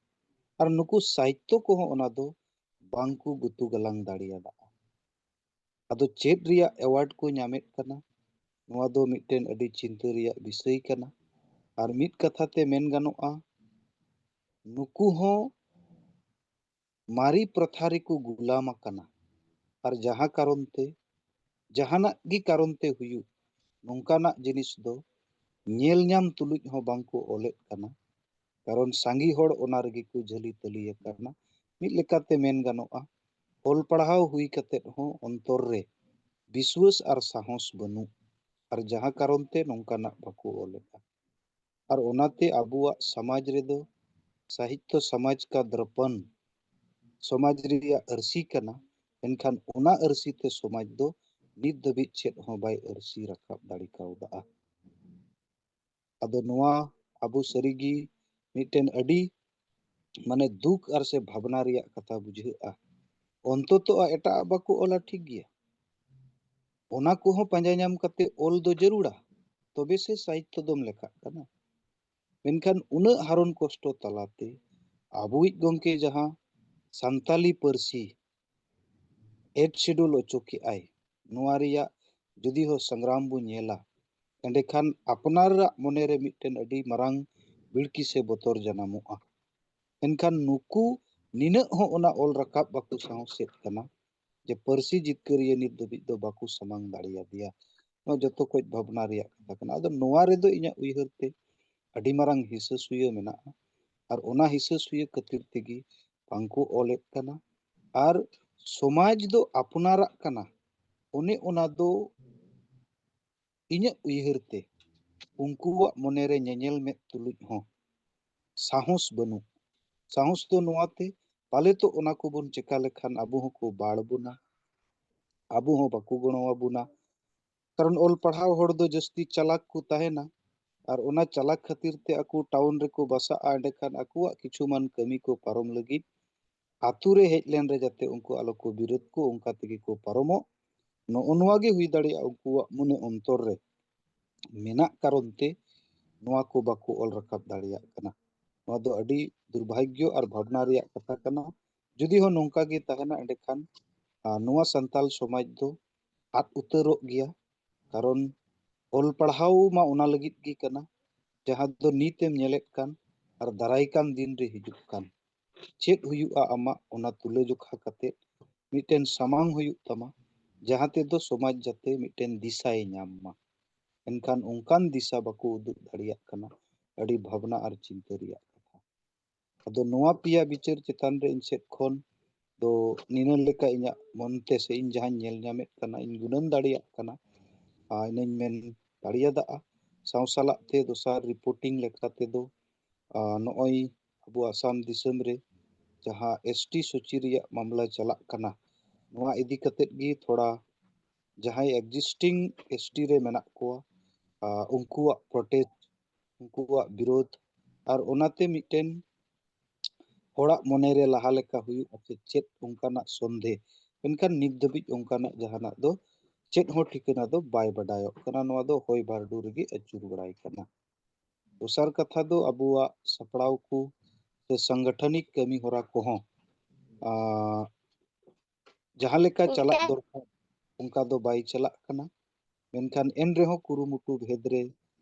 ᱟᱨ ᱱᱩᱠᱩ ᱥᱟᱦᱤᱛᱛᱚ ᱠᱚᱦᱚᱸ ᱚᱱᱟ ᱫᱚ ᱵᱟᱝ ᱠᱚ ᱜᱩᱛᱩ ᱜᱟᱞᱟᱝ ᱫᱟᱲᱮᱭᱟᱫᱟ᱾ ᱟᱫᱚ ᱪᱮᱫ ᱨᱮᱭᱟᱜ ᱮᱣᱟᱨᱰ ᱠᱚ ᱧᱟᱢᱮᱫ ᱠᱟᱱᱟ, ᱱᱚᱣᱟ ᱫᱚ ᱢᱤᱫᱴᱮᱱ ᱟᱹᱰᱤ ᱪᱤᱱᱛᱟᱹ ᱨᱮᱭᱟᱜ ᱵᱤᱥᱚᱭ ᱠᱟᱱᱟ᱾ ᱟᱨ ᱢᱤᱫ ᱠᱟᱛᱷᱟ ᱛᱮ ᱢᱮᱱ ᱜᱟᱱᱚᱜᱼᱟ, ᱱᱩᱠᱩ ᱦᱚᱸ ᱢᱟᱨᱮ ᱯᱨᱚᱛᱷᱟ ᱨᱮᱠᱚ ᱜᱩᱞᱟᱢ ᱟᱠᱟᱱᱟ᱾ ᱟᱨ ᱡᱟᱦᱟᱸ ᱠᱟᱨᱚᱱ ᱛᱮ, ᱡᱟᱦᱟᱱᱟᱜ ᱜᱮ ᱠᱟᱨᱚᱱ ᱛᱮ ᱦᱩᱭᱩᱜ, ᱱᱚᱝᱠᱟᱱᱟᱜ ᱡᱤᱱᱤᱥ ᱫᱚ ᱧᱮᱞ ᱧᱟᱢ ᱛᱩᱞᱩᱡ ᱦᱚᱸ ᱵᱟᱝ ᱠᱚ ᱚᱞᱮᱫ ᱠᱟᱱᱟ᱾ ᱠᱟᱨᱚᱱ ᱥᱟᱸᱜᱮ ᱦᱚᱲ ᱚᱱᱟ ᱨᱮᱜᱮ ᱠᱚ ᱡᱷᱟᱹᱞᱤ ᱛᱟᱹᱞᱤ ᱟᱠᱟᱱᱟ᱾ ᱢᱤᱫ ᱞᱮᱠᱟᱛᱮ ᱢᱮᱱ ᱜᱟᱱᱚᱜᱼᱟ, ᱚᱞ ᱯᱟᱲᱦᱟᱣ ᱦᱩᱭ ᱠᱟᱛᱮᱫ ᱦᱚᱸ ᱚᱱᱛᱚᱨ ᱨᱮ ᱵᱤᱥᱣᱟᱹᱥ ᱟᱨ ᱥᱟᱦᱚᱥ ᱵᱟᱹᱱᱩᱜ, ᱟᱨ ᱡᱟᱦᱟᱸ ᱠᱟᱨᱚᱱ ᱛᱮ ᱱᱚᱝᱠᱟᱱᱟᱜ ᱵᱟᱠᱚ ᱚᱞᱮᱫᱼᱟ᱾ ᱟᱨ ᱚᱱᱟᱛᱮ ᱟᱵᱚᱣᱟᱜ ᱥᱚᱢᱟᱡᱽ ᱨᱮᱫᱚ ᱥᱟᱦᱤᱛᱛᱚ ᱥᱚᱢᱟᱡᱽ ᱠᱟ ᱫᱨᱚᱯᱚᱱ, ᱥᱚᱢᱟᱡᱽ ᱨᱮᱭᱟᱜ ᱟᱹᱨᱥᱤ ᱠᱟᱱᱟ, ᱢᱮᱱᱠᱷᱟᱱ ᱚᱱᱟ ᱟᱹᱨᱥᱤ ᱛᱮ ᱥᱚᱢᱟᱡᱽ ᱫᱚ ᱱᱤᱛ ᱫᱷᱟᱹᱵᱤᱡ ᱪᱮᱫ ᱦᱚᱸ ᱵᱟᱭ ᱟᱹᱨᱥᱤ ᱨᱟᱠᱟᱵ ᱫᱟᱲᱮ ᱠᱟᱣᱫᱟ᱾ ᱟᱫᱚ ᱱᱚᱣᱟ ᱟᱵᱚ ᱥᱟᱹᱨᱤᱜᱮ ᱢᱤᱫᱴᱮᱱ ᱟᱹᱰᱤ ᱢᱟᱱᱮ ᱫᱩᱠ ᱟᱨ ᱥᱮ ᱵᱷᱟᱵᱽᱱᱟ ᱨᱮᱭᱟᱜ ᱠᱟᱛᱷᱟ ᱵᱩᱡᱷᱟᱹᱜᱼᱟ᱾ ᱚᱱᱛᱚᱛᱚ ᱮᱴᱟᱜ ᱵᱟᱠᱚ ᱚᱞᱟ, ᱴᱷᱤᱠ ᱜᱮᱭᱟ, ᱚᱱᱟ ᱠᱚᱦᱚᱸ ᱯᱟᱸᱡᱟ ᱧᱟᱢ ᱠᱟᱛᱮ ᱚᱞ ᱫᱚ ᱡᱟᱹᱨᱩᱲᱟ, ᱛᱚᱵᱮ ᱥᱮ ᱥᱟᱦᱤᱛᱛᱚ ᱫᱚᱢ ᱞᱮᱠᱷᱟᱜ ᱠᱟᱱᱟ᱾ ᱢᱮᱱᱠᱷᱟᱱ ᱩᱱᱟᱹᱜ ᱦᱟᱨᱚᱱ ᱠᱚᱥᱴᱚ ᱛᱟᱞᱟᱛᱮ ᱟᱵᱚᱭᱤᱡ ᱜᱚᱢᱠᱮ ᱡᱟᱦᱟᱸ ᱥᱟᱱᱛᱟᱞᱤ ᱯᱟᱹᱨᱥᱤ ᱮᱭᱤᱴ ᱥᱤᱰᱩᱞ ᱚᱪᱚ ᱠᱮᱜᱼᱟᱭ, ᱱᱚᱣᱟ ᱨᱮᱭᱟᱜ ᱡᱩᱫᱤ ᱦᱚᱸ ᱥᱚᱝᱜᱨᱟᱢ ᱵᱚᱱ ᱧᱮᱞᱟ, ᱮᱸᱰᱮᱠᱷᱟᱱ ᱟᱯᱱᱟᱨᱟᱜ ᱢᱚᱱᱮᱨᱮ ᱢᱤᱫᱴᱮᱱ ᱟᱹᱰᱤ ᱢᱟᱨᱟᱝ ᱵᱤᱲᱠᱤ ᱥᱮ ᱵᱚᱛᱚᱨ ᱡᱟᱱᱟᱢᱚᱜᱼᱟ᱾ ᱢᱮᱱᱠᱷᱟᱱ ᱱᱩᱠᱩ ᱱᱤᱱᱟᱹᱜ ᱦᱚᱸ ᱚᱱᱟ ᱚᱞ ᱨᱟᱠᱟᱵ ᱵᱟᱠᱚ ᱥᱟᱦᱚᱥᱮᱫ ᱠᱟᱱᱟ ᱡᱮ ᱯᱟᱹᱨᱥᱤ ᱡᱤᱛᱠᱟᱹᱨᱤᱭᱟᱹ ᱱᱤᱛ ᱫᱷᱟᱹᱵᱤᱡ ᱫᱚ ᱵᱟᱠᱚ ᱥᱟᱢᱟᱝ ᱫᱟᱲᱮᱭᱟᱫᱮᱭᱟ᱾ ᱱᱚᱣᱟ ᱡᱚᱛᱚ ᱠᱷᱚᱡ ᱵᱷᱟᱵᱽᱱᱟ ᱨᱮᱭᱟᱜ ᱠᱟᱛᱷᱟ ᱠᱟᱱᱟ᱾ ᱟᱫᱚ ᱱᱚᱣᱟ ᱨᱮᱫᱚ ᱤᱧᱟᱹᱜ ᱩᱭᱦᱟᱹᱨ ᱛᱮ ᱟᱹᱰᱤ ᱢᱟᱨᱟᱝ ᱦᱤᱥᱟᱹ ᱥᱩᱭᱟᱹ ᱢᱮᱱᱟᱜᱼᱟ, ᱟᱨ ᱚᱱᱟ ᱦᱤᱥᱟᱹ ᱥᱩᱭᱟᱹ ᱠᱷᱟᱹᱛᱤᱨ ᱛᱮᱜᱮ ᱵᱟᱝᱠᱚ ᱚᱞᱮᱫ ᱠᱟᱱᱟ᱾ ᱟᱨ ᱥᱚᱢᱟᱡᱽ ᱫᱚ ᱟᱯᱱᱟᱨᱟᱜ ᱠᱟᱱᱟ, ᱚᱱᱮ ᱚᱱᱟ ᱫᱚ ᱤᱧᱟᱹᱜ ᱩᱭᱦᱟᱹᱨ ᱛᱮ ᱩᱱᱠᱩᱣᱟᱜ ᱢᱚᱱᱮᱨᱮ ᱧᱮᱧᱮᱞ ᱢᱮᱫ ᱛᱩᱞᱩᱡ ᱦᱚᱸ ᱥᱟᱦᱚᱥ ᱵᱟᱹᱱᱩᱜ᱾ ᱥᱟᱦᱚᱥ ᱫᱚ ᱱᱚᱣᱟᱛᱮ, ᱯᱟᱞᱮ ᱛᱚ ᱚᱱᱟ ᱠᱚᱵᱚᱱ ᱪᱮᱠᱟ ᱞᱮᱠᱷᱟᱱ ᱟᱵᱚ ᱦᱚᱸᱠᱚ ᱵᱟᱲ ᱵᱚᱱᱟ, ᱟᱵᱚ ᱦᱚᱸ ᱵᱟᱠᱚ ᱜᱚᱲᱚ ᱟᱵᱚᱱᱟ᱾ ᱠᱟᱨᱚᱱ ᱚᱞ ᱯᱟᱲᱦᱟᱣ ᱦᱚᱲ ᱫᱚ ᱡᱟᱹᱥᱛᱤ ᱪᱟᱞᱟᱠ ᱠᱚ ᱛᱟᱦᱮᱱᱟ, ᱟᱨ ᱚᱱᱟ ᱪᱟᱞᱟᱠ ᱠᱷᱟᱹᱛᱤᱨ ᱛᱮ ᱟᱠᱚ ᱴᱟᱣᱩᱱ ᱨᱮᱠᱚ ᱵᱟᱥᱟᱜᱼᱟ᱾ ᱮᱸᱰᱮᱠᱷᱟᱱ ᱟᱠᱚᱣᱟᱜ ᱠᱤᱪᱷᱩ ᱢᱟᱱ ᱠᱟᱹᱢᱤ ᱠᱚ ᱯᱟᱨᱚᱢ ᱞᱟᱹᱜᱤᱫ ᱟᱛᱳ ᱨᱮ ᱦᱮᱡ ᱞᱮᱱ ᱨᱮ ᱡᱟᱛᱮ ᱩᱱᱠᱩ ᱟᱞᱚ ᱠᱚ ᱵᱤᱨᱳᱫ ᱠᱚ, ᱚᱱᱠᱟ ᱛᱮᱜᱮ ᱠᱚ ᱯᱟᱨᱚᱢᱚᱜ᱾ ᱱᱚᱜᱼᱚ ᱱᱚᱣᱟ ᱜᱮ ᱦᱩᱭ ᱫᱟᱲᱮᱭᱟᱜᱼᱟ ᱩᱱᱠᱩᱣᱟᱜ ᱢᱚᱱᱮ ᱚᱱᱛᱚᱨ ᱨᱮ ᱢᱮᱱᱟᱜ ᱠᱟᱨᱚᱱ ᱛᱮ ᱱᱚᱣᱟ ᱠᱚ ᱵᱟᱠᱚ ᱚᱞ ᱨᱟᱠᱟᱵ ᱫᱟᱲᱮᱭᱟᱜ ᱠᱟᱱᱟ᱾ ᱱᱚᱣᱟ ᱫᱚ ᱟᱹᱰᱤ ᱫᱩᱨᱵᱷᱟᱜᱽᱭᱚ ᱟᱨ ᱵᱷᱟᱵᱽᱱᱟ ᱨᱮᱭᱟᱜ ᱠᱟᱛᱷᱟ ᱠᱟᱱᱟ᱾ ᱡᱩᱫᱤ ᱦᱚᱸ ᱱᱚᱝᱠᱟ ᱜᱮ ᱛᱟᱦᱮᱱᱟ, ᱮᱸᱰᱮᱠᱷᱟᱱ, ᱟᱨ, ᱱᱚᱣᱟ ᱥᱟᱱᱛᱟᱞ ᱥᱚᱢᱟᱡᱽ ᱫᱚ ᱟᱫ ᱩᱛᱟᱹᱨᱚᱜ ᱜᱮᱭᱟ᱾ ᱠᱟᱨᱚᱱ ᱚᱞ ᱯᱟᱲᱦᱟᱣ ᱢᱟ ᱚᱱᱟ ᱞᱟᱹᱜᱤᱫ ᱜᱮ ᱠᱟᱱᱟ, ᱡᱟᱦᱟᱸ ᱫᱚ ᱱᱤᱛ ᱮᱢ ᱧᱮᱞᱮᱫ ᱠᱟᱱ ᱟᱨ ᱫᱟᱨᱟᱭ ᱠᱟᱱ ᱫᱤᱱ ᱨᱮ ᱦᱤᱡᱩᱜ ᱠᱟᱱ᱾ ᱪᱮᱫ ᱦᱩᱭᱩᱜᱼᱟ ᱟᱢᱟᱜ, ᱚᱱᱟ ᱛᱩᱞᱟᱹᱡᱚᱠᱷᱟ ᱠᱟᱛᱮ ᱢᱤᱫᱴᱮᱱ ᱥᱟᱢᱟᱝ ᱦᱩᱭᱩᱜ ᱛᱟᱢᱟ, ᱡᱟᱦᱟᱸ ᱛᱮᱫᱚ ᱥᱚᱢᱟᱡᱽ ᱡᱟᱛᱮ ᱢᱤᱫᱴᱮᱱ ᱫᱤᱥᱟᱭ ᱧᱟᱢ ᱢᱟ᱾ ᱮᱱᱠᱷᱟᱱ ᱚᱱᱠᱟᱱ ᱫᱤᱥᱟ ᱵᱟᱠᱚ ᱩᱫᱩᱜ ᱫᱟᱲᱮᱭᱟᱜ ᱠᱟᱱᱟ᱾ ᱟᱹᱰᱤ ᱵᱷᱟᱵᱽᱱᱟ ᱟᱨ ᱪᱤᱱᱛᱟᱹ ᱨᱮᱭᱟᱜ ᱠᱟᱛᱷᱟ᱾ ᱟᱫᱚ ᱱᱚᱣᱟ ᱯᱮᱭᱟ ᱵᱤᱪᱟᱹᱨ ᱪᱮᱛᱟᱱ ᱨᱮ ᱤᱧ ᱥᱮᱫ ᱠᱷᱚᱱ ᱫᱚ ᱱᱤᱱᱟᱹ ᱞᱮᱠᱟ ᱤᱧᱟᱹᱜ ᱢᱚᱱᱛᱮ ᱥᱮ ᱤᱧ ᱡᱟᱦᱟᱸᱧ ᱧᱮᱞ ᱧᱟᱢᱮᱫ ᱠᱟᱱᱟ, ᱤᱧ ᱜᱩᱱᱟᱹᱱ ᱫᱟᱲᱮᱭᱟᱜ ᱠᱟᱱᱟ, ᱟᱨ ᱤᱱᱟᱹᱧ ᱢᱮᱱ ᱫᱟᱲᱮᱭᱟᱫᱟ᱾ ᱥᱟᱶ ᱥᱟᱞᱟᱜ ᱛᱮ ᱫᱚᱥᱟᱨ ᱨᱤᱯᱳᱨᱴᱤᱝ ᱞᱮᱠᱟ ᱛᱮᱫᱚ, ᱟᱨ ᱱᱚᱜᱼᱚᱭ ᱟᱵᱚ ᱟᱥᱟᱢ ᱫᱤᱥᱚᱢ ᱨᱮ ᱡᱟᱦᱟᱸ ᱮᱥ ᱴᱤ ᱥᱩᱪᱤ ᱨᱮᱭᱟᱜ ᱢᱟᱢᱞᱟ ᱪᱟᱞᱟᱜ ᱠᱟᱱᱟ, ᱱᱚᱣᱟ ᱤᱫᱤ ᱠᱟᱛᱮᱫ ᱜᱮ ᱛᱷᱚᱲᱟ ᱡᱟᱦᱟᱸᱭ ᱮᱠᱡᱤᱥᱴᱤᱝ ᱮᱥ ᱴᱤ ᱨᱮ ᱢᱮᱱᱟᱜ ᱠᱚᱣᱟ, ᱟᱨ ᱩᱱᱠᱩᱣᱟᱜ ᱯᱨᱚᱴᱮᱥᱴ, ᱩᱱᱠᱩᱣᱟᱜ ᱵᱤᱨᱳᱫᱷ, ᱟᱨ ᱚᱱᱟᱛᱮ ᱢᱤᱫᱴᱮᱱ ᱦᱚᱲᱟᱜ ᱢᱚᱱᱮᱨᱮ ᱞᱟᱦᱟ ᱞᱮᱠᱟ ᱦᱩᱭᱩᱜᱼᱟ ᱥᱮ ᱪᱮᱫ ᱚᱱᱠᱟᱱᱟᱜ ᱥᱚᱱᱫᱮᱦ, ᱢᱮᱱᱠᱷᱟᱱ ᱱᱤᱛ ᱫᱷᱟᱹᱵᱤᱡ ᱚᱱᱠᱟᱱᱟᱜ ᱡᱟᱦᱟᱱᱟᱜ ᱫᱚ ᱪᱮᱫ ᱦᱚᱸ ᱴᱷᱤᱠᱟᱹᱱᱟ ᱫᱚ ᱵᱟᱭ ᱵᱟᱰᱟᱭᱚᱜ ᱠᱟᱱᱟ᱾ ᱱᱚᱣᱟ ᱫᱚ ᱦᱚᱭ ᱵᱷᱟᱨᱰᱩ ᱨᱮᱜᱮ ᱟᱹᱪᱩᱨ ᱵᱟᱲᱟᱭ ᱠᱟᱱᱟ᱾ ᱫᱚᱥᱟᱨ ᱠᱟᱛᱷᱟ ᱫᱚ ᱟᱵᱚᱣᱟᱜ ᱥᱟᱯᱲᱟᱣ ᱠᱚ ᱥᱮ ᱥᱟᱝᱜᱚᱴᱷᱚᱱᱤᱠ ᱠᱟᱹᱢᱤ ᱦᱚᱨᱟ ᱠᱚᱦᱚᱸ, ᱟᱸ, ᱡᱟᱦᱟᱸ ᱞᱮᱠᱟ ᱪᱟᱞᱟᱜ ᱫᱚᱨᱠᱟᱨ ᱚᱱᱠᱟ ᱫᱚ ᱵᱟᱭ ᱪᱟᱞᱟᱜ ᱠᱟᱱᱟ᱾ ᱢᱮᱱᱠᱷᱟᱱ ᱮᱱ ᱨᱮᱦᱚᱸ ᱠᱩᱨᱩᱢᱩᱴᱩ ᱵᱷᱮᱫ ᱨᱮ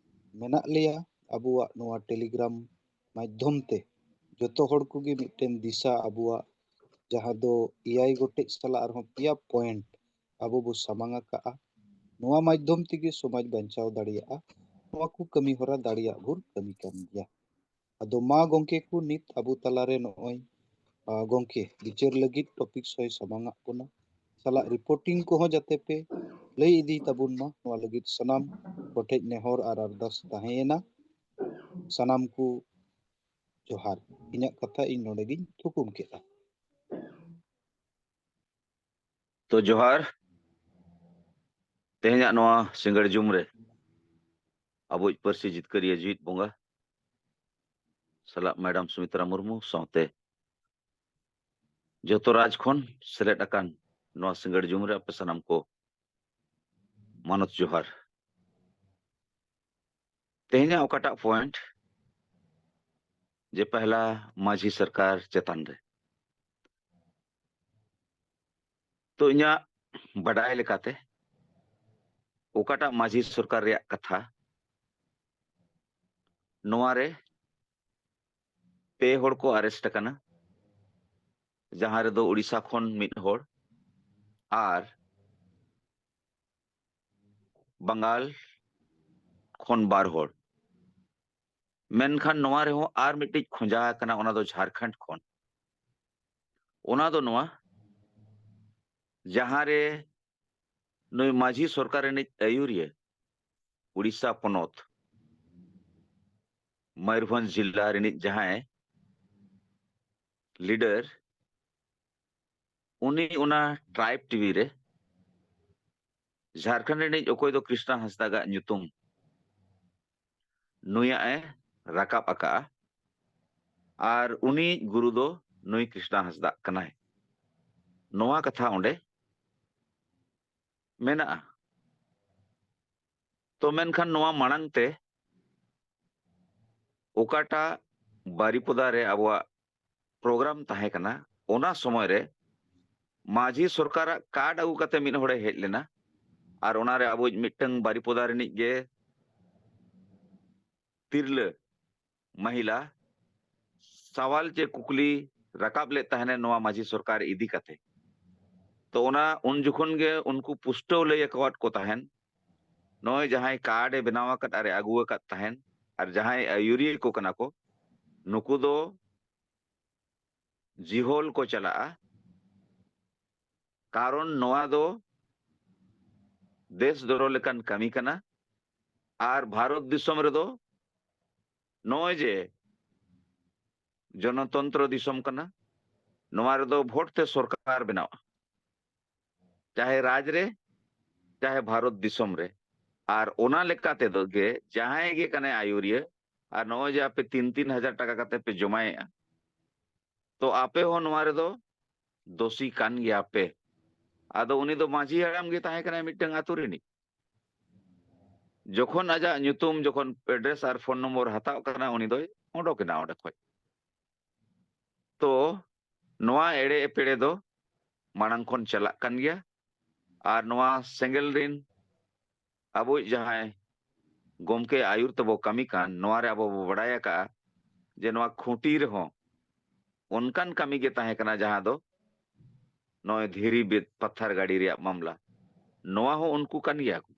ᱢᱮᱱᱟᱜ ᱞᱮᱭᱟ᱾ ᱟᱵᱚᱣᱟᱜ ᱱᱚᱣᱟ ᱴᱮᱞᱤᱜᱨᱟᱢ ᱢᱟᱫᱽᱫᱷᱚᱢ ᱛᱮ ᱡᱚᱛᱚ ᱦᱚᱲ ᱠᱚᱜᱮ ᱢᱤᱫᱴᱮᱱ ᱫᱤᱥᱟ ᱟᱵᱚᱣᱟᱜ, ᱡᱟᱦᱟᱸ ᱫᱚ ᱮᱭᱟᱭ ᱜᱚᱴᱮᱡ ᱥᱟᱞᱟᱜ ᱟᱨᱦᱚᱸ ᱯᱮᱭᱟ ᱯᱚᱭᱮᱱᱴ ᱟᱵᱚ ᱵᱚ ᱥᱟᱢᱟᱝ ᱟᱠᱟᱜᱼᱟ᱾ ᱱᱚᱣᱟ ᱢᱟᱫᱽᱫᱷᱚᱢ ᱛᱮᱜᱮ ᱥᱚᱢᱟᱡᱽ ᱵᱟᱧᱪᱟᱣ ᱫᱟᱲᱮᱭᱟᱜᱼᱟ᱾ ᱱᱚᱣᱟ ᱠᱚ ᱠᱟᱹᱢᱤ ᱦᱚᱨᱟ ᱫᱟᱲᱮᱭᱟᱜ ᱵᱷᱳᱨ ᱠᱟᱹᱢᱤ ᱠᱟᱱ ᱜᱮᱭᱟ᱾ ᱟᱫᱚ ᱢᱟ ᱜᱚᱢᱠᱮ ᱠᱚ, ᱱᱤᱛ ᱟᱵᱚ ᱛᱟᱞᱟᱨᱮ ᱱᱚᱜᱼᱚᱭ, ᱟ, ᱜᱚᱢᱠᱮ ᱵᱤᱪᱟᱹᱨ ᱞᱟᱹᱜᱤᱫ ᱴᱚᱯᱤᱠ ᱥᱚᱭ ᱥᱟᱢᱟᱝ ᱟᱜ ᱵᱚᱱᱟ᱾ ᱥᱟᱞᱟᱜ ᱨᱤᱯᱳᱨᱴᱤᱝ ᱠᱚᱦᱚᱸ ᱡᱟᱛᱮ ᱯᱮ ᱞᱟᱹᱭ ᱤᱫᱤ ᱛᱟᱵᱚᱱ ᱢᱟ, ᱱᱚᱣᱟ ᱞᱟᱹᱜᱤᱫ ᱥᱟᱱᱟᱢ ᱠᱚᱴᱷᱮᱡ ᱱᱮᱦᱚᱨ ᱟᱨ ᱟᱨᱫᱟᱥ ᱛᱟᱦᱮᱸᱭᱮᱱᱟ᱾ ᱥᱟᱱᱟᱢ ᱠᱚ ᱡᱚᱦᱟᱨ᱾ ᱤᱧᱟᱹᱜ ᱠᱟᱛᱷᱟ ᱤᱧ ᱱᱚᱰᱮ ᱜᱤᱧ ᱛᱷᱩᱠᱩᱢ ᱠᱮᱫᱟ᱾ ᱛᱚ ᱡᱚᱦᱟᱨ᱾ ᱛᱮᱦᱮᱧᱟᱜ ᱱᱚᱣᱟ ᱥᱤᱸᱜᱟᱹᱲ ᱡᱩᱢ ᱨᱮ ᱟᱵᱚᱭᱤᱡ ᱯᱟᱹᱨᱥᱤ ᱡᱤᱛᱠᱟᱹᱨᱤᱭᱟᱹ ᱡᱤᱣᱤᱫ ᱵᱚᱸᱜᱟ ᱥᱟᱞᱟᱜ ᱢᱮᱰᱟᱢ ᱥᱩᱢᱤᱛᱨᱟ ᱢᱩᱨᱢᱩ ᱥᱟᱶᱛᱮ ᱡᱚᱛᱚ ᱨᱟᱡᱽ ᱠᱷᱚᱱ ᱥᱮᱞᱮᱫ ᱟᱠᱟᱱ ᱱᱚᱣᱟ ᱥᱤᱸᱜᱟᱹᱲ ᱡᱩᱢ ᱨᱮ ᱟᱯᱮ ᱥᱟᱱᱟᱢ ᱠᱚ ᱢᱟᱱᱚᱛ ᱡᱚᱦᱟᱨ᱾ ᱛᱮᱦᱮᱧᱟᱜ ᱚᱠᱟᱴᱟᱜ ᱯᱚᱭᱮᱱᱴ ᱡᱮ ᱯᱟᱦᱞᱟ ᱢᱟᱹᱡᱷᱤ ᱥᱚᱨᱠᱟᱨ ᱪᱮᱛᱟᱱ ᱨᱮ, ᱛᱚ ᱤᱧᱟᱹᱜ ᱵᱟᱰᱟᱭ ᱞᱮᱠᱟᱛᱮ ᱚᱠᱟᱴᱟᱜ ᱢᱟᱹᱡᱷᱤ ᱥᱚᱨᱠᱟᱨ ᱨᱮᱭᱟᱜ ᱠᱟᱛᱷᱟ, ᱱᱚᱣᱟ ᱨᱮ ᱯᱮ ᱦᱚᱲ ᱠᱚ ᱟᱨᱮᱥᱴ ᱟᱠᱟᱱᱟ, ᱡᱟᱦᱟᱸ ᱨᱮᱫᱚ ᱩᱲᱤᱥᱥᱟ ᱠᱷᱚᱱ ᱢᱤᱫ ᱦᱚᱲ ᱟᱨ ᱵᱟᱝᱜᱟᱞ ᱠᱷᱚᱱ ᱵᱟᱨ ᱦᱚᱲ᱾ ᱢᱮᱱᱠᱷᱟᱱ ᱱᱚᱣᱟ ᱨᱮᱦᱚᱸ ᱟᱨ ᱢᱤᱫᱴᱤᱡ ᱠᱷᱚᱸᱡᱟ ᱟᱠᱟᱱᱟ, ᱚᱱᱟ ᱫᱚ ᱡᱷᱟᱲᱠᱷᱚᱸᱰ ᱠᱷᱚᱱ᱾ ᱚᱱᱟ ᱫᱚ ᱱᱚᱣᱟ, ᱡᱟᱦᱟᱸ ᱨᱮ ᱱᱩᱭ ᱢᱟᱹᱡᱷᱤ ᱥᱚᱨᱠᱟᱨ ᱨᱤᱱᱤᱡ ᱟᱹᱭᱩᱨᱤᱭᱟᱹ ᱩᱲᱤᱥᱥᱟ ᱯᱚᱱᱚᱛ ᱢᱚᱭᱩᱨᱵᱷᱚᱸᱡᱽ ᱡᱤᱞᱟ ᱨᱤᱱᱤᱡ ᱡᱟᱦᱟᱸᱭ ᱞᱤᱰᱟᱨ, ᱩᱱᱤ ᱚᱱᱟ ᱴᱨᱟᱭᱤᱵ ᱴᱤᱵᱷᱤ ᱨᱮ ᱡᱷᱟᱲᱠᱷᱚᱸᱰ ᱨᱤᱱᱤᱡ ᱚᱠᱚᱭ ᱫᱚ ᱠᱨᱤᱥᱱᱟ ᱦᱟᱸᱥᱫᱟᱜᱟᱜ ᱧᱩᱛᱩᱢ ᱱᱩᱭᱟᱜ ᱮ ᱨᱟᱠᱟᱵ ᱟᱠᱟᱜᱼᱟ, ᱟᱨ ᱩᱱᱤ ᱜᱩᱨᱩ ᱫᱚ ᱱᱩᱭ ᱠᱨᱤᱥᱱᱟ ᱦᱟᱸᱥᱫᱟᱜ ᱠᱟᱱᱟᱭ, ᱱᱚᱣᱟ ᱠᱟᱛᱷᱟ ᱚᱸᱰᱮ ᱢᱮᱱᱟᱜᱼᱟ᱾ ᱛᱚ ᱢᱮᱱᱠᱷᱟᱱ ᱱᱚᱣᱟ ᱢᱟᱲᱟᱝ ᱛᱮ ᱚᱠᱟᱴᱟᱜ ᱵᱟᱨᱤᱯᱚᱫᱟ ᱨᱮ ᱟᱵᱚᱣᱟᱜ ᱯᱨᱳᱜᱨᱟᱢ ᱛᱟᱦᱮᱸ ᱠᱟᱱᱟ, ᱚᱱᱟ ᱥᱚᱢᱚᱭ ᱨᱮ ᱢᱟᱹᱡᱷᱤ ᱥᱚᱨᱠᱟᱨᱟᱜ ᱠᱟᱨᱰ ᱟᱹᱜᱩ ᱠᱟᱛᱮ ᱢᱤᱫ ᱦᱚᱲᱮ ᱦᱮᱡ ᱞᱮᱱᱟ, ᱟᱨ ᱚᱱᱟᱨᱮ ᱟᱵᱚᱭᱤᱡ ᱢᱤᱫᱴᱟᱝ ᱵᱟᱨᱤᱯᱚᱫᱟ ᱨᱤᱱᱤᱡ ᱜᱮ ᱛᱤᱨᱞᱟᱹ ᱢᱟᱦᱤᱞᱟ ᱥᱟᱣᱟᱞ ᱪᱮ ᱠᱩᱠᱞᱤ ᱨᱟᱠᱟᱵ ᱞᱮᱫ ᱛᱟᱦᱮᱱᱟ ᱱᱚᱣᱟ ᱢᱟᱹᱡᱷᱤ ᱥᱚᱨᱠᱟᱨ ᱤᱫᱤ ᱠᱟᱛᱮ᱾ ᱛᱚ ᱚᱱᱟ ᱩᱱ ᱡᱚᱠᱷᱚᱱ ᱜᱮ ᱩᱱᱠᱩ ᱯᱩᱥᱴᱟᱹᱣ ᱞᱟᱹᱭ ᱟᱠᱟᱣᱟᱫ ᱠᱚ ᱛᱟᱦᱮᱱ, ᱱᱚᱜᱼᱚᱭ ᱡᱟᱦᱟᱸᱭ ᱠᱟᱨᱰ ᱮ ᱵᱮᱱᱟᱣ ᱟᱠᱟᱫ ᱟᱨ ᱮ ᱟᱹᱜᱩ ᱟᱠᱟᱫ ᱛᱟᱦᱮᱱ ᱟᱨ ᱡᱟᱦᱟᱸᱭ ᱟᱹᱭᱩᱨᱤᱭᱟᱹ ᱠᱚ ᱠᱟᱱᱟ ᱠᱚ, ᱱᱩᱠᱩ ᱫᱚ ᱡᱤᱦᱳᱞ ᱠᱚ ᱪᱟᱞᱟᱜᱼᱟ᱾ ᱠᱟᱨᱚᱱ ᱱᱚᱣᱟ ᱫᱚ ᱫᱮᱥ ᱫᱚᱨᱚ ᱞᱮᱠᱟᱱ ᱠᱟᱹᱢᱤ ᱠᱟᱱᱟ᱾ ᱟᱨ ᱵᱷᱟᱨᱚᱛ ᱫᱤᱥᱚᱢ ᱨᱮᱫᱚ ᱱᱚᱜᱼᱚᱭ ᱡᱮ ᱡᱚᱱᱚᱛᱚᱱᱛᱨᱚ ᱫᱤᱥᱚᱢ ᱠᱟᱱᱟ, ᱱᱚᱣᱟ ᱨᱮᱫᱚ ᱵᱷᱳᱴ ᱛᱮ ᱥᱚᱨᱠᱟᱨ ᱵᱮᱱᱟᱣᱟ, ᱪᱟᱦᱮ ᱨᱟᱡᱽ ᱨᱮ, ᱪᱟᱦᱮ ᱵᱷᱟᱨᱚᱛ ᱫᱤᱥᱚᱢ ᱨᱮ᱾ ᱟᱨ ᱚᱱᱟ ᱞᱮᱠᱟ ᱛᱮᱫᱚ ᱜᱮ ᱡᱟᱦᱟᱸᱭ ᱜᱮ ᱠᱟᱱᱟᱭ ᱟᱹᱭᱩᱨᱤᱭᱟᱹ, ᱟᱨ ᱱᱚᱜᱼᱚᱭ ᱡᱮ ᱟᱯᱮ ᱛᱤᱱ ᱛᱤᱱ ᱦᱟᱡᱟᱨ ᱴᱟᱠᱟ ᱠᱟᱛᱮ ᱯᱮ ᱡᱚᱢᱟᱭᱮᱫᱼᱟ, ᱛᱚ ᱟᱯᱮ ᱦᱚᱸ ᱱᱚᱣᱟ ᱨᱮᱫᱚ ᱫᱳᱥᱤ ᱠᱟᱱ ᱜᱮᱭᱟ ᱯᱮ᱾ ᱟᱫᱚ ᱩᱱᱤ ᱫᱚ ᱢᱟᱹᱡᱷᱤ ᱦᱟᱲᱟᱢ ᱜᱮ ᱛᱟᱦᱮᱸ ᱠᱟᱱᱟᱭ ᱢᱤᱫᱴᱟᱝ ᱟᱛᱳ ᱨᱤᱱᱤᱡ᱾ ᱡᱚᱠᱷᱚᱱ ᱟᱡᱟᱜ ᱧᱩᱛᱩᱢ, ᱡᱚᱠᱷᱚᱱ ᱮᱰᱨᱮᱥ ᱟᱨ ᱯᱷᱳᱱ ᱱᱚᱢᱵᱚᱨ ᱦᱟᱛᱟᱣ ᱠᱟᱱᱟ, ᱩᱱᱤ ᱫᱚᱭ ᱚᱰᱚᱠ ᱮᱱᱟ ᱚᱸᱰᱮ ᱠᱷᱚᱡ᱾ ᱛᱚ ᱱᱚᱣᱟ ᱮᱲᱮ ᱮᱯᱮᱲᱮ ᱫᱚ ᱢᱟᱲᱟᱝ ᱠᱷᱚᱱ ᱪᱟᱞᱟᱜ ᱠᱟᱱ ᱜᱮᱭᱟ᱾ ᱟᱨ ᱱᱚᱣᱟ ᱥᱮᱸᱜᱮᱞ ᱨᱤᱱ ᱟᱵᱚᱭᱤᱡ ᱡᱟᱦᱟᱸᱭ ᱜᱚᱢᱠᱮ ᱟᱹᱭᱩᱨ ᱛᱮᱵᱚ ᱠᱟᱹᱢᱤ ᱠᱟᱱ, ᱱᱚᱣᱟ ᱨᱮ ᱟᱵᱚ ᱵᱚ ᱵᱟᱲᱟᱭ ᱟᱠᱟᱜᱼᱟ ᱡᱮ ᱱᱚᱣᱟ ᱠᱷᱩᱸᱴᱤ ᱨᱮᱦᱚᱸ ᱚᱱᱠᱟᱱ ᱠᱟᱹᱢᱤ ᱜᱮ ᱛᱟᱦᱮᱸ ᱠᱟᱱᱟ, ᱡᱟᱦᱟᱸ ᱫᱚ ᱱᱚᱜᱼᱚᱭ ᱫᱷᱤᱨᱤ ᱵᱤᱫ ᱯᱟᱛᱷᱟᱨ ᱜᱟᱹᱰᱤ ᱨᱮᱭᱟᱜ ᱢᱟᱢᱞᱟ, ᱱᱚᱣᱟ ᱦᱚᱸ ᱩᱱᱠᱩ ᱠᱟᱱ ᱜᱮᱭᱟ ᱠᱚ᱾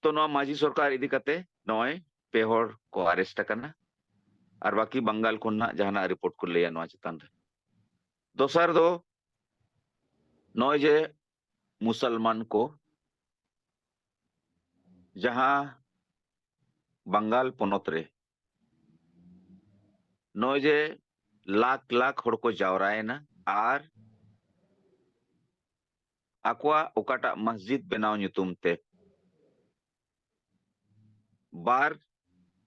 ᱛᱚ ᱱᱚᱣᱟ ᱢᱟᱹᱡᱷᱤ ᱥᱚᱨᱠᱟᱨ ᱤᱫᱤ ᱠᱟᱛᱮ ᱱᱚᱜᱼᱚᱭ ᱯᱮ ᱦᱚᱲ ᱠᱚ ᱟᱨᱮᱥᱴ ᱟᱠᱟᱱᱟ, ᱟᱨ ᱵᱟᱹᱠᱤ ᱵᱟᱝᱜᱟᱞ ᱠᱷᱚᱱ ᱱᱟᱜ ᱡᱟᱦᱟᱱᱟᱜ ᱨᱤᱯᱳᱨᱴ ᱠᱚ ᱞᱟᱹᱭᱟ ᱱᱚᱣᱟ ᱪᱮᱛᱟᱱ ᱨᱮ᱾ ᱫᱚᱥᱟᱨ ᱫᱚ ᱱᱚᱜᱼᱚᱭ ᱡᱮ ᱢᱩᱥᱚᱞᱢᱟᱱ ᱠᱚ ᱡᱟᱦᱟᱸ ᱵᱟᱝᱜᱟᱞ ᱯᱚᱱᱚᱛ ᱨᱮ ᱱᱚᱜᱼᱚᱭ ᱡᱮ ᱞᱟᱠᱷ ᱞᱟᱠᱷ ᱦᱚᱲ ᱠᱚ ᱡᱟᱣᱨᱟᱭᱮᱱᱟ ᱟᱨ ᱟᱠᱚᱣᱟᱜ ᱚᱠᱟᱴᱟᱜ ᱢᱚᱥᱡᱤᱫ ᱵᱮᱱᱟᱣ ᱧᱩᱛᱩᱢ ᱛᱮ ᱵᱟᱨ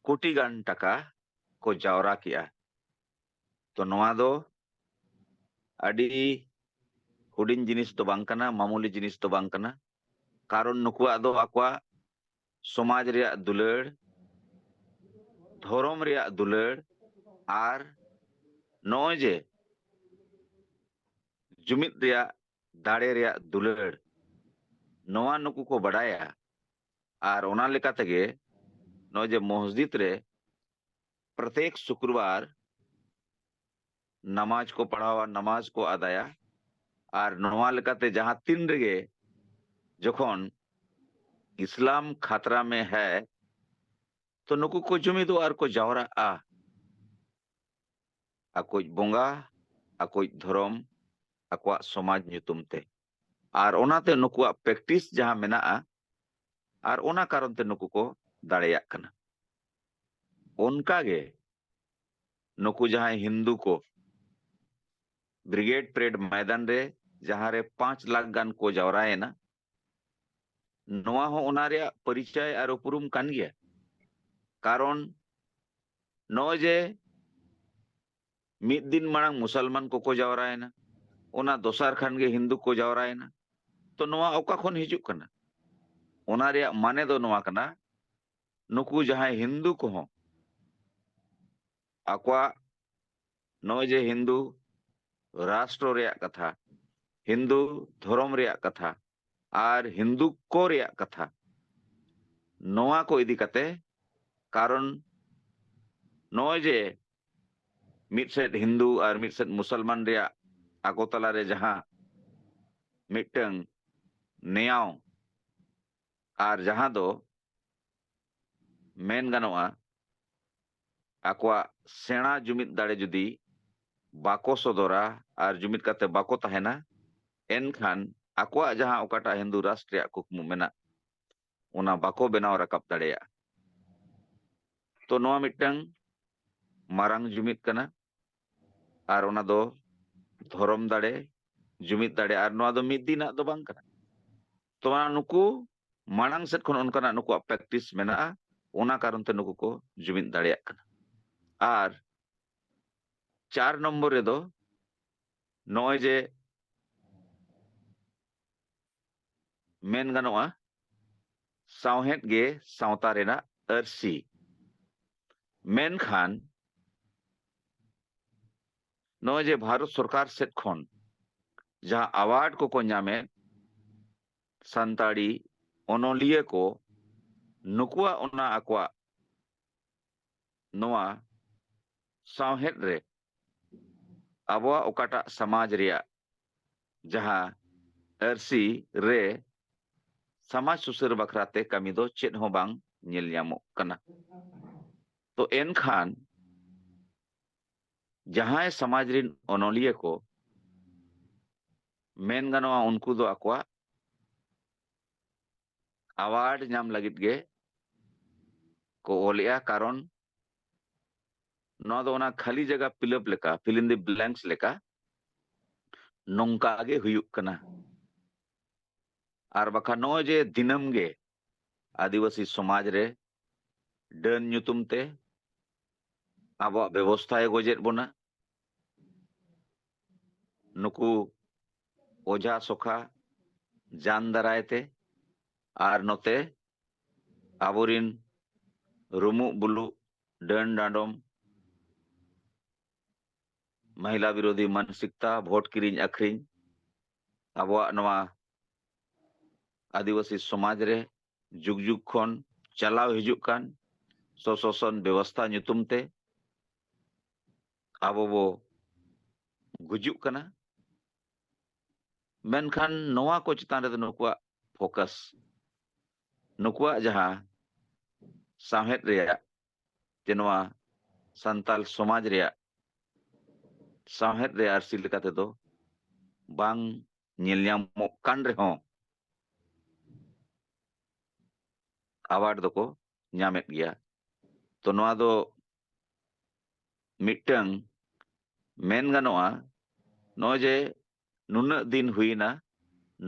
ᱠᱳᱴᱤ ᱜᱟᱱ ᱴᱟᱠᱟ ᱠᱚ ᱡᱟᱣᱨᱟ ᱠᱮᱜᱼᱟ᱾ ᱛᱚ ᱱᱚᱣᱟ ᱫᱚ ᱟᱹᱰᱤ ᱦᱩᱰᱤᱧ ᱡᱤᱱᱤᱥ ᱫᱚ ᱵᱟᱝ ᱠᱟᱱᱟ, ᱢᱟᱢᱩᱞᱤ ᱡᱤᱱᱤᱥ ᱫᱚ ᱵᱟᱝ ᱠᱟᱱᱟ᱾ ᱠᱟᱨᱚᱱ ᱱᱩᱠᱩᱣᱟᱜ ᱫᱚ ᱟᱠᱚᱣᱟᱜ ᱥᱚᱢᱟᱡᱽ ᱨᱮᱭᱟᱜ ᱫᱩᱞᱟᱹᱲ, ᱫᱷᱚᱨᱚᱢ ᱨᱮᱭᱟᱜ ᱫᱩᱞᱟᱹᱲ ᱟᱨ ᱱᱚᱜᱼᱚᱭ ᱡᱮ ᱡᱩᱢᱤᱫ ᱨᱮᱭᱟᱜ ᱫᱟᱲᱮ ᱨᱮᱭᱟᱜ ᱫᱩᱞᱟᱹᱲ, ᱱᱚᱣᱟ ᱱᱩᱠᱩ ᱠᱚ ᱵᱟᱰᱟᱭᱟ᱾ ᱟᱨ ᱚᱱᱟ ᱞᱮᱠᱟ ᱛᱮᱜᱮ ᱱᱚᱜᱼᱚᱭ ᱡᱮ ᱢᱚᱥᱡᱤᱫ ᱨᱮ ᱯᱨᱚᱛᱮᱠ ᱥᱩᱠᱨᱵᱟᱨ ᱱᱟᱢᱟᱡᱽ ᱠᱚ ᱯᱟᱲᱦᱟᱣᱟ, ᱱᱟᱢᱟᱡᱽ ᱠᱚ ᱟᱫᱟᱭᱟ᱾ ᱟᱨ ᱱᱚᱣᱟ ᱞᱮᱠᱟᱛᱮ ᱡᱟᱦᱟᱸ ᱛᱤᱱ ᱨᱮᱜᱮ ᱡᱚᱠᱷᱚᱱ ᱤᱥᱞᱟᱢ ᱠᱷᱟᱛᱨᱟ ᱢᱮ ᱦᱮ, ᱛᱚ ᱱᱩᱠᱩ ᱠᱚ ᱡᱩᱢᱤᱫᱚᱜᱼᱟ ᱟᱨ ᱠᱚ ᱡᱟᱣᱨᱟᱜᱼᱟ ᱟᱠᱚᱭᱤᱡ ᱵᱚᱸᱜᱟ, ᱟᱠᱚᱭᱤᱡ ᱫᱷᱚᱨᱚᱢ, ᱟᱠᱚᱣᱟᱜ ᱥᱚᱢᱟᱡᱽ ᱧᱩᱛᱩᱢ ᱛᱮ᱾ ᱟᱨ ᱚᱱᱟᱛᱮ ᱱᱩᱠᱩᱣᱟᱜ ᱯᱨᱮᱠᱴᱤᱥ ᱡᱟᱦᱟᱸ ᱢᱮᱱᱟᱜᱼᱟ, ᱟᱨ ᱚᱱᱟ ᱠᱟᱨᱚᱱ ᱛᱮ ᱱᱩᱠᱩ ᱠᱚ ᱫᱟᱲᱮᱭᱟᱜ ᱠᱟᱱᱟ᱾ ᱚᱱᱠᱟᱜᱮ ᱱᱩᱠᱩ ᱡᱟᱦᱟᱸᱭ ᱦᱤᱱᱫᱩ ᱠᱚ ᱵᱨᱤᱜᱮᱰ ᱯᱨᱮᱰ ᱢᱚᱭᱫᱟᱱ ᱨᱮ ᱡᱟᱦᱟᱸ ᱨᱮ ᱯᱟᱸᱪ ᱞᱟᱠᱷ ᱜᱟᱱ ᱠᱚ ᱡᱟᱣᱨᱟᱭᱮᱱᱟ, ᱱᱚᱣᱟ ᱦᱚᱸ ᱚᱱᱟ ᱨᱮᱭᱟᱜ ᱯᱚᱨᱤᱪᱚᱭ ᱟᱨ ᱩᱯᱨᱩᱢ ᱠᱟᱱ ᱜᱮᱭᱟ᱾ ᱠᱟᱨᱚᱱ ᱱᱚᱜᱼᱚᱭ ᱡᱮ ᱢᱤᱫ ᱫᱤᱱ ᱢᱟᱲᱟᱝ ᱢᱩᱥᱚᱞᱢᱟᱱ ᱠᱚᱠᱚ ᱡᱟᱣᱨᱟᱭᱮᱱᱟ, ᱚᱱᱟ ᱫᱚᱥᱟᱨ ᱠᱷᱟᱱ ᱜᱮ ᱦᱤᱱᱫᱩ ᱠᱚ ᱡᱟᱣᱨᱟᱭᱮᱱᱟ᱾ ᱛᱚ ᱱᱚᱣᱟ ᱚᱠᱟ ᱠᱷᱚᱱ ᱦᱤᱡᱩᱜ ᱠᱟᱱᱟ? ᱚᱱᱟ ᱨᱮᱭᱟᱜ ᱢᱟᱱᱮ ᱫᱚ ᱱᱚᱣᱟ ᱠᱟᱱᱟ, ᱱᱩᱠᱩ ᱡᱟᱦᱟᱸᱭ ᱦᱤᱱᱫᱩ ᱠᱚᱦᱚᱸ ᱟᱠᱚᱣᱟᱜ ᱱᱚᱜᱼᱚᱭ ᱡᱮ ᱦᱤᱱᱫᱩ ᱨᱟᱥᱴᱨᱚ ᱨᱮᱭᱟᱜ ᱠᱟᱛᱷᱟ, ᱦᱤᱱᱫᱩ ᱫᱷᱚᱨᱚᱢ ᱨᱮᱭᱟᱜ ᱠᱟᱛᱷᱟ ᱟᱨ ᱦᱤᱱᱫᱩ ᱠᱚ ᱨᱮᱭᱟᱜ ᱠᱟᱛᱷᱟ, ᱱᱚᱣᱟ ᱠᱚ ᱤᱫᱤ ᱠᱟᱛᱮ, ᱠᱟᱨᱚᱱ ᱱᱚᱜᱼᱚᱭ ᱡᱮ ᱢᱤᱫ ᱥᱮᱫ ᱦᱤᱱᱫᱩ ᱟᱨ ᱢᱤᱫ ᱥᱮᱫ ᱢᱩᱥᱚᱞᱢᱟᱱ ᱨᱮᱭᱟᱜ ᱟᱠᱚ ᱛᱟᱞᱟᱨᱮ ᱡᱟᱦᱟᱸ ᱢᱤᱫᱴᱟᱝ ᱱᱮᱭᱟᱣ ᱟᱨ ᱡᱟᱦᱟᱸ ᱫᱚ ᱢᱮᱱ ᱜᱟᱱᱚᱜᱼᱟ, ᱟᱠᱚᱣᱟᱜ ᱥᱮᱬᱟ ᱡᱩᱢᱤᱫ ᱫᱟᱲᱮ ᱡᱩᱫᱤ ᱵᱟᱠᱚ ᱥᱚᱫᱚᱨᱟ ᱟᱨ ᱡᱩᱢᱤᱫ ᱠᱟᱛᱮ ᱵᱟᱠᱚ ᱛᱟᱦᱮᱱᱟ, ᱮᱱᱠᱷᱟᱱ ᱟᱠᱚᱣᱟᱜ ᱡᱟᱦᱟᱸ ᱚᱠᱟᱴᱟᱜ ᱦᱤᱱᱫᱩ ᱨᱟᱥᱴᱨ ᱨᱮᱭᱟᱜ ᱠᱩᱠᱢᱩ ᱢᱮᱱᱟᱜ, ᱚᱱᱟ ᱵᱟᱠᱚ ᱵᱮᱱᱟᱣ ᱨᱟᱠᱟᱵ ᱫᱟᱲᱮᱭᱟᱜᱼᱟ᱾ ᱛᱚ ᱱᱚᱣᱟ ᱢᱤᱫᱴᱟᱝ ᱢᱟᱨᱟᱝ ᱡᱩᱢᱤᱫ ᱠᱟᱱᱟ, ᱟᱨ ᱚᱱᱟ ᱫᱚ ᱫᱷᱚᱨᱚᱢ ᱫᱟᱲᱮ, ᱡᱩᱢᱤᱫ ᱫᱟᱲᱮ, ᱟᱨ ᱱᱚᱣᱟ ᱫᱚ ᱢᱤᱫ ᱫᱤᱱᱟᱜ ᱫᱚ ᱵᱟᱝ ᱠᱟᱱᱟ᱾ ᱛᱚ ᱱᱩᱠᱩ ᱢᱟᱲᱟᱝ ᱥᱮᱫ ᱠᱷᱚᱱ ᱚᱱᱠᱟᱱᱟᱜ ᱱᱩᱠᱩᱣᱟᱜ ᱯᱨᱮᱠᱴᱤᱥ ᱢᱮᱱᱟᱜᱼᱟ, ᱚᱱᱟ ᱠᱟᱨᱚᱱ ᱛᱮ ᱱᱩᱠᱩ ᱠᱚ ᱡᱩᱢᱤᱫ ᱫᱟᱲᱮᱭᱟᱜ ᱠᱟᱱᱟ᱾ ᱟᱨ ᱪᱟᱨ ᱱᱚᱢᱵᱚᱨ ᱨᱮᱫᱚ ᱱᱚᱜᱼᱚᱭ ᱡᱮ ᱢᱮᱱ ᱜᱟᱱᱚᱜᱼᱟ, ᱥᱟᱶᱦᱮᱫ ᱜᱮ ᱥᱟᱶᱛᱟ ᱨᱮᱱᱟᱜ ᱟᱹᱨᱥᱤ᱾ ᱢᱮᱱᱠᱷᱟᱱ ᱱᱚᱜᱼᱚᱭ ᱡᱮ ᱵᱷᱟᱨᱚᱛ ᱥᱚᱨᱠᱟᱨ ᱥᱮᱫ ᱠᱷᱚᱱ ᱡᱟᱦᱟᱸ ᱟᱣᱟᱨᱰ ᱠᱚᱠᱚ ᱧᱟᱢᱮᱫ, ᱥᱟᱱᱛᱟᱲᱤ ᱚᱱᱚᱞᱤᱭᱟᱹ ᱠᱚ, ᱱᱩᱠᱩᱣᱟᱜ ᱚᱱᱟ ᱟᱠᱚᱣᱟᱜ ᱱᱚᱣᱟ ᱥᱟᱶᱦᱮᱫ ᱨᱮ ᱟᱵᱚᱣᱟᱜ ᱚᱠᱟᱴᱟᱜ ᱥᱚᱢᱟᱡᱽ ᱨᱮᱭᱟᱜ ᱡᱟᱦᱟᱸ ᱟᱹᱨᱥᱤ ᱨᱮ ᱥᱚᱢᱟᱡᱽ ᱥᱩᱥᱟᱹᱨ ᱵᱟᱠᱷᱨᱟ ᱛᱮ ᱠᱟᱹᱢᱤ ᱫᱚ ᱪᱮᱫ ᱦᱚᱸ ᱵᱟᱝ ᱧᱮᱞ ᱧᱟᱢᱚᱜ ᱠᱟᱱᱟ᱾ ᱛᱚ ᱮᱱᱠᱷᱟᱱ ᱡᱟᱦᱟᱸᱭ ᱥᱚᱢᱟᱡᱽ ᱨᱤᱱ ᱚᱱᱚᱞᱤᱭᱟᱹ ᱠᱚ ᱢᱮᱱ ᱜᱟᱱᱚᱜᱼᱟ, ᱩᱱᱠᱩ ᱫᱚ ᱟᱠᱚᱣᱟᱜ ᱟᱣᱟᱨᱰ ᱧᱟᱢ ᱞᱟᱹᱜᱤᱫ ᱜᱮ ᱠᱚ ᱚᱞᱮᱜᱼᱟ, ᱠᱟᱨᱚᱱ ᱱᱚᱣᱟ ᱫᱚ ᱚᱱᱟ ᱠᱷᱟᱹᱞᱤ ᱡᱟᱭᱜᱟ ᱯᱷᱤᱞᱟᱯ ᱞᱮᱠᱟ, fill in the blanks ᱞᱮᱠᱟ ᱱᱚᱝᱠᱟ ᱜᱮ ᱦᱩᱭᱩᱜ ᱠᱟᱱᱟ᱾ ᱟᱨ ᱵᱟᱠᱷᱟᱱ ᱱᱚᱜᱼᱚᱭ ᱡᱮ ᱫᱤᱱᱟᱹᱢ ᱜᱮ ᱟᱹᱫᱤᱵᱟᱹᱥᱤ ᱥᱚᱢᱟᱡᱽ ᱨᱮ ᱰᱟᱹᱱ ᱧᱩᱛᱩᱢ ᱛᱮ ᱟᱵᱚᱣᱟᱜ ᱵᱮᱵᱚᱥᱛᱷᱟᱭ ᱜᱚᱡᱮᱫ ᱵᱚᱱᱟ, ᱱᱩᱠᱩ ᱚᱡᱷᱟ ᱥᱚᱠᱷᱟ ᱡᱟᱱ ᱫᱟᱨᱟᱭ ᱛᱮ, ᱟᱨ ᱱᱚᱛᱮ ᱟᱵᱚᱨᱤᱱ ᱨᱩᱢᱩᱜ ᱵᱩᱞᱩᱜ ᱰᱟᱹᱱ ᱰᱟᱸᱰᱚᱢ, ᱢᱚᱦᱤᱞᱟ ᱵᱤᱨᱳᱫᱷᱤ ᱢᱟᱱᱥᱤᱠᱛᱟ, ᱵᱷᱳᱴ ᱠᱤᱨᱤᱧ ᱟᱹᱠᱷᱨᱤᱧ, ᱟᱵᱚᱣᱟᱜ ᱱᱚᱣᱟ ᱟᱹᱫᱤᱵᱟᱹᱥᱤ ᱥᱚᱢᱟᱡᱽ ᱨᱮ ᱡᱩᱜᱽ ᱡᱩᱜᱽ ᱠᱷᱚᱱ ᱪᱟᱞᱟᱣ ᱦᱤᱡᱩᱜ ᱠᱟᱱ ᱥᱚᱥᱚᱥᱚᱱ ᱵᱮᱵᱚᱥᱛᱷᱟ ᱧᱩᱛᱩᱢ ᱛᱮ ᱟᱵᱚ ᱵᱚ ᱜᱩᱡᱩᱜ ᱠᱟᱱᱟ᱾ ᱢᱮᱱᱠᱷᱟᱱ ᱱᱚᱣᱟ ᱠᱚ ᱪᱮᱛᱟᱱ ᱨᱮᱫᱚ ᱱᱩᱠᱩᱣᱟᱜ ᱯᱷᱳᱠᱟᱥ, ᱱᱩᱠᱩᱣᱟᱜ ᱡᱟᱦᱟᱸ ᱥᱟᱶᱦᱮᱫ ᱨᱮᱭᱟᱜ, ᱡᱮ ᱱᱚᱣᱟ ᱥᱟᱱᱛᱟᱞ ᱥᱚᱢᱟᱡᱽ ᱨᱮᱭᱟᱜ ᱥᱟᱶᱦᱮᱫ ᱨᱮ ᱟᱹᱨᱥᱤ ᱞᱮᱠᱟ ᱛᱮᱫᱚ ᱵᱟᱝ ᱧᱮᱞ ᱧᱟᱢᱚᱜ ᱠᱟᱱ ᱨᱮᱦᱚᱸ, ᱟᱣᱟᱨᱰ ᱫᱚᱠᱚ ᱧᱟᱢᱮᱫ ᱜᱮᱭᱟ᱾ ᱛᱚ ᱱᱚᱣᱟ ᱫᱚ ᱢᱤᱫᱴᱟᱝ ᱢᱮᱱ ᱜᱟᱱᱚᱜᱼᱟ, ᱱᱚᱜᱼᱚᱭ ᱡᱮ ᱱᱩᱱᱟᱹᱜ ᱫᱤᱱ ᱦᱩᱭᱱᱟ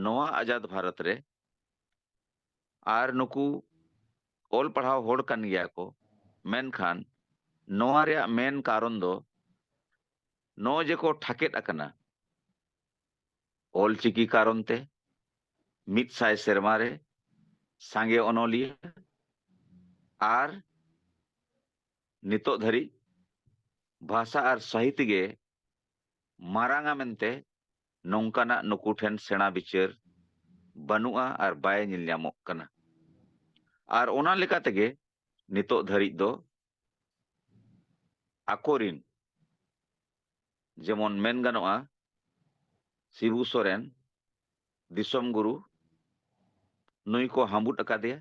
ᱱᱚᱣᱟ ᱟᱡᱟᱫ ᱵᱷᱟᱨᱚᱛ ᱨᱮ, ᱟᱨ ᱱᱩᱠᱩ ᱚᱞ ᱯᱟᱲᱦᱟᱣ ᱦᱚᱲ ᱠᱟᱱ ᱜᱮᱭᱟ ᱠᱚ, ᱢᱮᱱᱠᱷᱟᱱ ᱱᱚᱣᱟ ᱨᱮᱭᱟᱜ ᱢᱮᱱ ᱠᱟᱨᱚᱱ ᱫᱚ ᱱᱚᱜᱼᱚᱭ ᱡᱮ ᱠᱚ ᱴᱷᱟᱠᱮᱫ ᱟᱠᱟᱱᱟ ᱚᱞᱪᱤᱠᱤ ᱠᱟᱨᱚᱱ ᱛᱮ, ᱢᱤᱫ ᱥᱟᱭ ᱥᱮᱨᱢᱟ ᱨᱮ ᱥᱟᱸᱜᱮ ᱚᱱᱚᱞᱤᱭᱟᱹ, ᱟᱨ ᱱᱤᱛᱚᱜ ᱫᱷᱟᱹᱨᱤᱡ ᱵᱷᱟᱥᱟ ᱟᱨ ᱥᱟᱹᱦᱤᱛ ᱜᱮ ᱢᱟᱨᱟᱝᱟ ᱢᱮᱱᱛᱮ ᱱᱚᱝᱠᱟᱱᱟᱜ ᱱᱩᱠᱩ ᱴᱷᱮᱱ ᱥᱮᱬᱟ ᱵᱤᱪᱟᱹᱨ ᱵᱟᱹᱱᱩᱜᱼᱟ ᱟᱨ ᱵᱟᱭ ᱧᱮᱞ ᱧᱟᱢᱚᱜ ᱠᱟᱱᱟ᱾ ᱟᱨ ᱚᱱᱟ ᱞᱮᱠᱟ ᱛᱮᱜᱮ ᱱᱤᱛᱚᱜ ᱫᱷᱟᱹᱨᱤᱡ ᱫᱚ ᱟᱠᱚᱨᱤᱱ, ᱡᱮᱢᱚᱱ ᱢᱮᱱ ᱜᱟᱱᱚᱜᱼᱟ, ᱥᱤᱵᱩ ᱥᱚᱨᱮᱱ, ᱫᱤᱥᱚᱢ ᱜᱩᱨᱩ, ᱱᱩᱭ ᱠᱚ ᱦᱟᱢᱵᱩᱫ ᱟᱠᱟᱫᱮᱭᱟ᱾